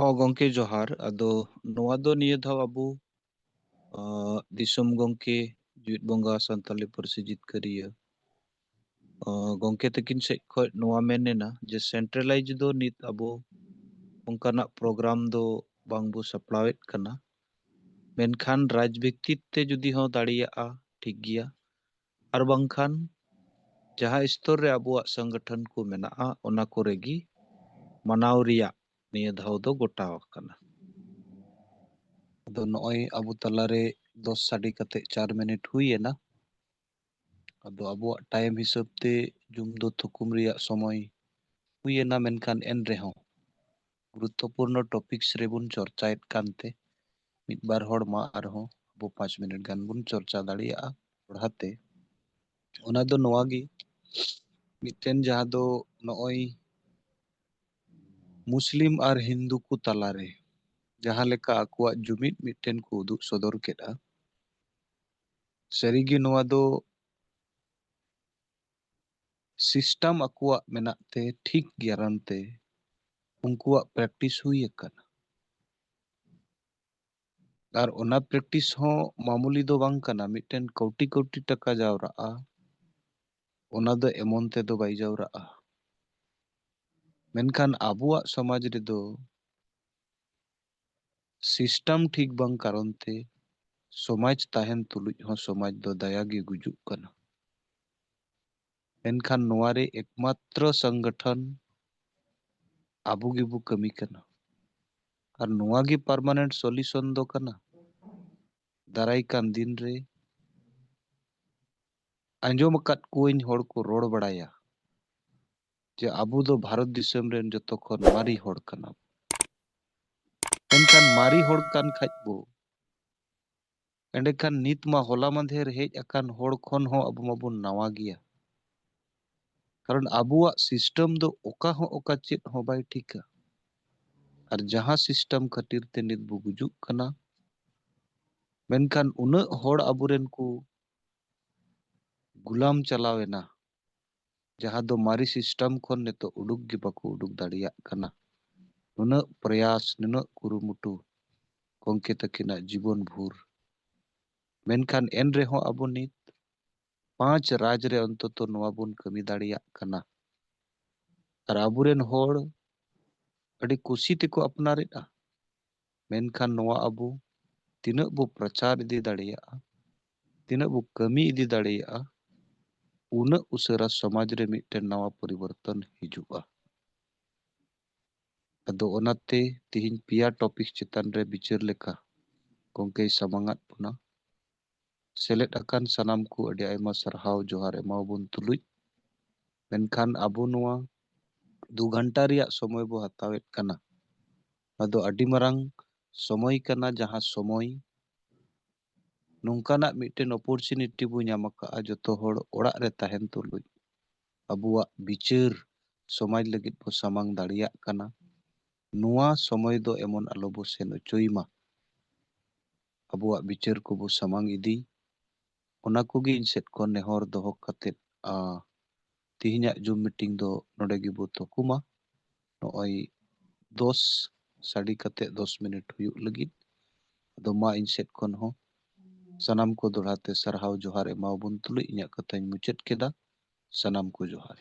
ᱚ ᱜᱚᱝᱠᱮ ᱡᱚᱦᱟᱨ᱾ ᱟᱫᱚ ᱱᱚᱣᱟ ᱫᱚ ᱱᱤᱭᱟᱹ ᱫᱷᱟᱣ ᱟᱵᱚ ᱫᱤᱥᱚᱢ ᱜᱚᱝᱠᱮ, ᱡᱤᱣᱤᱫ ᱵᱚᱸᱜᱟ ᱥᱟᱱᱛᱟᱞᱤ ᱯᱟᱹᱨᱥᱤ ᱡᱤᱛᱠᱟᱹᱨᱤᱭᱟᱹ ᱜᱚᱝᱠᱮ ᱛᱟᱹᱠᱤᱱ ᱥᱮᱫ ᱠᱷᱚᱱ ᱱᱚᱣᱟ ᱢᱮᱱ ᱮᱱᱟ ᱡᱮ centralize ᱫᱚ ᱱᱤᱛ ᱟᱵᱚ ᱚᱱᱠᱟᱱᱟᱜ program ᱫᱚ ᱵᱟᱝ ᱵᱚ ᱥᱟᱯᱲᱟᱣᱮᱫ ᱠᱟᱱᱟ, ᱢᱮᱱᱠᱷᱟᱱ ᱨᱟᱡᱽ ᱵᱷᱤᱛᱤᱨ ᱛᱮ ᱡᱩᱫᱤ ᱦᱚᱸ ᱫᱟᱲᱮᱭᱟᱜᱼᱟ ᱴᱷᱤᱠ ᱜᱮᱭᱟ, ᱟᱨ ᱵᱟᱝᱠᱷᱟᱱ ᱡᱟᱦᱟᱸ ᱥᱛᱚᱨ ᱨᱮ ᱟᱵᱚᱣᱟᱜ ᱥᱚᱝᱜᱚᱴᱷᱚᱱ ᱠᱚ ᱢᱮᱱᱟᱜᱼᱟ ᱚᱱᱟ ᱠᱚᱨᱮ ᱜᱮ ᱢᱟᱱᱟᱣ ᱨᱮᱭᱟᱜ ᱱᱤᱭᱟᱹ ᱫᱷᱟᱣ ᱫᱚ ᱜᱚᱴᱟ ᱟᱠᱟᱱᱟ᱾ ᱟᱫᱚ ᱱᱚᱜᱼᱚᱭ ᱟᱵᱚ ᱛᱟᱞᱟᱨᱮ ᱫᱚᱥ ᱥᱟᱰᱮ ᱠᱟᱛᱮ ᱪᱟᱨ ᱢᱤᱱᱤᱴ ᱦᱩᱭ ᱮᱱᱟ᱾ ᱟᱫᱚ ᱟᱵᱚᱣᱟᱜ time ᱦᱤᱥᱟᱹᱵ ᱛᱮ ᱡᱩᱢ ᱫᱚ ᱛᱷᱩᱠᱩᱢ ᱨᱮᱭᱟᱜ ᱥᱚᱢᱚᱭ ᱦᱩᱭ ᱮᱱᱟ, ᱢᱮᱱᱠᱷᱟᱱ ᱮᱱ ᱨᱮᱦᱚᱸ ᱜᱩᱨᱩᱛᱛᱚᱯᱩᱨᱱᱚ topics ᱨᱮᱵᱚᱱ ᱪᱚᱨᱪᱟᱭᱮᱫ ᱠᱟᱱᱛᱮ ᱢᱤᱫ ᱵᱟᱨ ᱦᱚᱲ ᱢᱟ ᱟᱨᱦᱚᱸ ᱟᱵᱚ ᱯᱟᱸᱪ ᱢᱤᱱᱤᱴ ᱜᱟᱱ ᱵᱚᱱ ᱪᱚᱨᱪᱟ ᱫᱟᱲᱮᱭᱟᱜᱼᱟ ᱫᱚᱦᱲᱟᱛᱮ᱾ ᱚᱱᱟ ᱫᱚ ᱱᱚᱣᱟ ᱜᱮ, ᱢᱤᱫᱴᱮᱱ ᱡᱟᱦᱟᱸ ᱫᱚ ᱱᱚᱜᱼᱚᱭ ᱢᱩᱥᱞᱤᱢ ᱟᱨ ᱦᱤᱱᱫᱩ ᱠᱚ ᱛᱟᱞᱟᱨᱮ ᱡᱟᱦᱟᱸ ᱞᱮᱠᱟ ᱟᱠᱚᱣᱟᱜ ᱡᱩᱢᱤᱫ ᱢᱤᱫᱴᱮᱱ ᱠᱚ ᱩᱫᱩᱜ ᱥᱚᱫᱚᱨ ᱠᱮᱫᱼᱟ, ᱥᱟᱹᱨᱤᱜᱮ ᱱᱚᱣᱟ ᱫᱚ system ᱟᱠᱚᱣᱟᱜ ᱢᱮᱱᱟᱜ ᱛᱮ ᱴᱷᱤᱠ ᱜᱮᱭᱟᱱ ᱛᱮ ᱩᱱᱠᱩᱣᱟᱜ practice ᱦᱩᱭ ᱟᱠᱟᱱᱟ᱾ ᱟᱨ ᱚᱱᱟ practice ᱦᱚᱸ ᱢᱟᱢᱩᱞᱤ ᱫᱚ ᱵᱟᱝ ᱠᱟᱱᱟ, ᱢᱤᱫᱴᱮᱱ ᱠᱳᱴᱤ ᱠᱳᱴᱤ ᱴᱟᱠᱟ ᱡᱟᱣᱨᱟᱜᱼᱟ, ᱚᱱᱟ ᱫᱚ ᱮᱢᱚᱱ ᱛᱮᱫᱚ ᱵᱟᱭ ᱡᱟᱣᱨᱟᱜᱼᱟ᱾ ᱢᱮᱱᱠᱷᱟᱱ ᱟᱵᱚᱣᱟᱜ ᱥᱚᱢᱟᱡᱽ ᱨᱮᱫᱚ system ᱴᱷᱤᱠ ᱵᱟᱝ ᱠᱟᱨᱚᱱ ᱛᱮ ᱥᱚᱢᱟᱡᱽ ᱛᱟᱦᱮᱱ ᱛᱩᱞᱩᱡ ᱦᱚᱸ ᱥᱚᱢᱟᱡᱽ ᱫᱚ ᱫᱟᱭᱟ ᱜᱮ ᱜᱩᱡᱩᱜ ᱠᱟᱱᱟ᱾ ᱢᱮᱱᱠᱷᱟᱱ ᱱᱚᱣᱟ ᱨᱮ ᱮᱠᱢᱟᱛᱨᱚ ᱥᱚᱝᱜᱚᱴᱷᱚᱱ ᱟᱵᱚ ᱜᱮᱵᱚ ᱠᱟᱹᱢᱤ ᱠᱟᱱᱟ᱾ ᱟᱨ ᱱᱚᱣᱟ ᱜᱮ permanent solution ᱫᱚ ᱠᱟᱱᱟ᱾ ᱫᱟᱨᱟᱭ ᱠᱟᱱ ᱫᱤᱱ ᱨᱮ ᱟᱸᱡᱚᱢ ᱟᱠᱟᱫ ᱠᱚᱣᱟᱧ ᱦᱚᱲ ᱠᱚ ᱨᱚᱲ ᱵᱟᱲᱟᱭᱟ ᱡᱮ ᱟᱵᱚ ᱫᱚ ᱵᱷᱟᱨᱚᱛ ᱫᱤᱥᱚᱢ ᱨᱮᱱ ᱡᱚᱛᱚ ᱠᱷᱚᱱ ᱢᱟᱨᱮ ᱦᱚᱲ ᱠᱟᱱᱟ ᱵᱚ᱾ ᱢᱮᱱᱠᱷᱟᱱ ᱢᱟᱨᱮ ᱦᱚᱲ ᱠᱟᱱ ᱠᱷᱟᱡ ᱵᱚ, ᱮᱸᱰᱮᱠᱷᱟᱱ ᱱᱤᱛ ᱢᱟ ᱦᱚᱞᱟ ᱢᱟᱫᱷᱮᱨ ᱦᱮᱡ ᱟᱠᱟᱱ ᱦᱚᱲ ᱠᱷᱚᱱ ᱦᱚᱸ ᱟᱵᱚ ᱢᱟᱵᱚᱱ ᱱᱟᱣᱟ ᱜᱮᱭᱟ᱾ ᱠᱟᱨᱚᱱ ᱟᱵᱚᱣᱟᱜ system ᱫᱚ ᱚᱠᱟ ᱦᱚᱸ ᱚᱠᱟ ᱪᱮᱫ ᱦᱚᱸ ᱵᱟᱭ ᱴᱷᱤᱠᱟ᱾ ᱟᱨ ᱡᱟᱦᱟᱸ system ᱠᱷᱟᱹᱛᱤᱨ ᱛᱮ ᱱᱤᱛ ᱵᱚ ᱜᱩᱡᱩᱜ ᱠᱟᱱᱟ, ᱢᱮᱱᱠᱷᱟᱱ ᱩᱱᱟᱹᱜ ᱦᱚᱲ ᱟᱵᱚᱨᱮᱱ ᱠᱚ ᱜᱩᱞᱟᱢ ᱪᱟᱞᱟᱣ ᱮᱱᱟ, ᱡᱟᱦᱟᱸ ᱫᱚ ᱢᱟᱨᱮ system ᱠᱷᱚᱱ ᱱᱤᱛᱚᱜ ᱩᱰᱩᱠ ᱜᱮ ᱵᱟᱠᱚ ᱩᱰᱩᱠ ᱫᱟᱲᱮᱭᱟᱜ ᱠᱟᱱᱟ᱾ ᱱᱩᱱᱟᱹᱜ ᱯᱨᱚᱭᱟᱥ, ᱱᱩᱱᱟᱹᱜ ᱠᱩᱨᱩᱢᱩᱴᱩ ᱜᱚᱢᱠᱮ ᱛᱟᱹᱠᱤᱱᱟᱜ ᱡᱤᱵᱚᱱ ᱵᱷᱳᱨ, ᱢᱮᱱᱠᱷᱟᱱ ᱮᱱ ᱨᱮᱦᱚᱸ ᱟᱵᱚ ᱱᱤᱛ ᱯᱟᱸᱪ ᱨᱟᱡᱽ ᱨᱮ ᱚᱱᱛᱚᱛᱚ ᱱᱚᱣᱟ ᱵᱚᱱ ᱠᱟᱹᱢᱤ ᱫᱟᱲᱮᱭᱟᱜ ᱠᱟᱱᱟ᱾ ᱟᱨ ᱟᱵᱚᱨᱮᱱ ᱦᱚᱲ ᱟᱹᱰᱤ ᱠᱩᱥᱤ ᱛᱮᱠᱚ ᱟᱯᱱᱟᱨᱮᱫᱼᱟ, ᱢᱮᱱᱠᱷᱟᱱ ᱱᱚᱣᱟ ᱟᱵᱚ ᱛᱤᱱᱟᱹᱜ ᱵᱚ ᱯᱨᱚᱪᱟᱨ ᱤᱫᱤ ᱫᱟᱲᱮᱭᱟᱜᱼᱟ, ᱛᱤᱱᱟᱹᱜ ᱵᱚ ᱠᱟᱹᱢᱤ ᱤᱫᱤ ᱫᱟᱲᱮᱭᱟᱜᱼᱟ, ᱩᱱᱟᱹᱜ ᱩᱥᱟᱹᱨᱟ ᱥᱚᱢᱟᱡᱽ ᱨᱮ ᱢᱤᱫᱴᱮᱱ ᱱᱟᱣᱟ ᱯᱚᱨᱤᱵᱚᱨᱛᱚᱱ ᱦᱤᱡᱩᱜᱼᱟ᱾ ᱟᱫᱚ ᱚᱱᱟᱛᱮ ᱛᱤᱦᱤᱧ ᱯᱮᱭᱟ topic ᱪᱮᱛᱟᱱ ᱨᱮ ᱵᱤᱪᱟᱹᱨ ᱞᱮᱠᱟ ᱜᱚᱢᱠᱮᱭ ᱥᱟᱢᱟᱝᱟᱫ ᱵᱚᱱᱟ᱾ ᱥᱮᱞᱮᱫ ᱟᱠᱟᱱ ᱥᱟᱱᱟᱢ ᱠᱚ ᱟᱹᱰᱤ ᱟᱭᱢᱟ ᱥᱟᱨᱦᱟᱣ ᱡᱚᱦᱟᱨ ᱮᱢᱟᱣᱟᱵᱚᱱ ᱛᱩᱞᱩᱡ, ᱢᱮᱱᱠᱷᱟᱱ ᱟᱵᱚ ᱱᱚᱣᱟ ᱫᱩ ᱜᱷᱚᱱᱴᱟ ᱨᱮᱭᱟᱜ ᱥᱚᱢᱚᱭ ᱵᱚ ᱦᱟᱛᱟᱣᱮᱫ ᱠᱟᱱᱟ, ᱟᱫᱚ ᱟᱹᱰᱤ ᱢᱟᱨᱟᱝ ᱥᱚᱢᱚᱭ ᱠᱟᱱᱟ, ᱡᱟᱦᱟᱸ ᱥᱚᱢᱚᱭ ᱱᱚᱝᱠᱟᱱᱟᱜ ᱢᱤᱫᱴᱮᱱ opportunity ᱵᱚ ᱧᱟᱢ ᱟᱠᱟᱫᱼᱟ, ᱡᱚᱛᱚ ᱦᱚᱲ ᱚᱲᱟᱜ ᱨᱮ ᱛᱟᱦᱮᱱ ᱛᱩᱞᱩᱡ ᱟᱵᱚᱣᱟᱜ ᱵᱤᱪᱟᱹᱨ ᱥᱚᱢᱟᱡᱽ ᱞᱟᱹᱜᱤᱫ ᱵᱚ ᱥᱟᱢᱟᱝ ᱫᱟᱲᱮᱭᱟᱜ ᱠᱟᱱᱟ᱾ ᱱᱚᱣᱟ ᱥᱚᱢᱚᱭ ᱫᱚ ᱮᱢᱚᱱ ᱟᱞᱚ ᱵᱚ ᱥᱮᱱ ᱦᱚᱪᱚᱭ ᱢᱟ᱾ ᱟᱵᱚᱣᱟᱜ ᱵᱤᱪᱟᱹᱨ ᱠᱚᱵᱚ ᱥᱟᱢᱟᱝ ᱤᱫᱤ, ᱚᱱᱟ ᱠᱚᱜᱮ ᱤᱧ ᱥᱮᱫ ᱠᱷᱚᱱ ᱱᱮᱦᱚᱨ ᱫᱚᱦᱚ ᱠᱟᱛᱮᱫ, ᱟ, ᱛᱤᱦᱤᱧᱟᱜ Zoom meeting ᱫᱚ ᱱᱚᱰᱮ ᱜᱮᱵᱚ ᱛᱷᱩᱠᱩᱢᱟ᱾ ᱱᱚᱜᱼᱚᱭ ᱫᱚᱥ ᱥᱟᱰᱮ ᱠᱟᱛᱮᱫ ᱫᱚᱥ ᱢᱤᱱᱤᱴ ᱦᱩᱭᱩᱜ ᱞᱟᱹᱜᱤᱫ᱾ ᱟᱫᱚ ᱢᱟ ᱤᱧ ᱥᱮᱫ ᱠᱷᱚᱱ ᱦᱚᱸ ᱥᱟᱱᱟᱢ ᱠᱚ ᱫᱚᱦᱲᱟ ᱛᱮ ᱥᱟᱨᱦᱟᱣ ᱡᱚᱦᱟᱨ ᱮᱢᱟᱣᱟᱵᱚᱱ ᱛᱩᱞᱩᱡ ᱤᱧᱟᱹᱜ ᱠᱟᱛᱷᱟᱧ ᱢᱩᱪᱟᱹᱫ ᱠᱮᱫᱟ᱾ ᱥᱟᱱᱟᱢ ᱠᱚ ᱡᱚᱦᱟᱨ᱾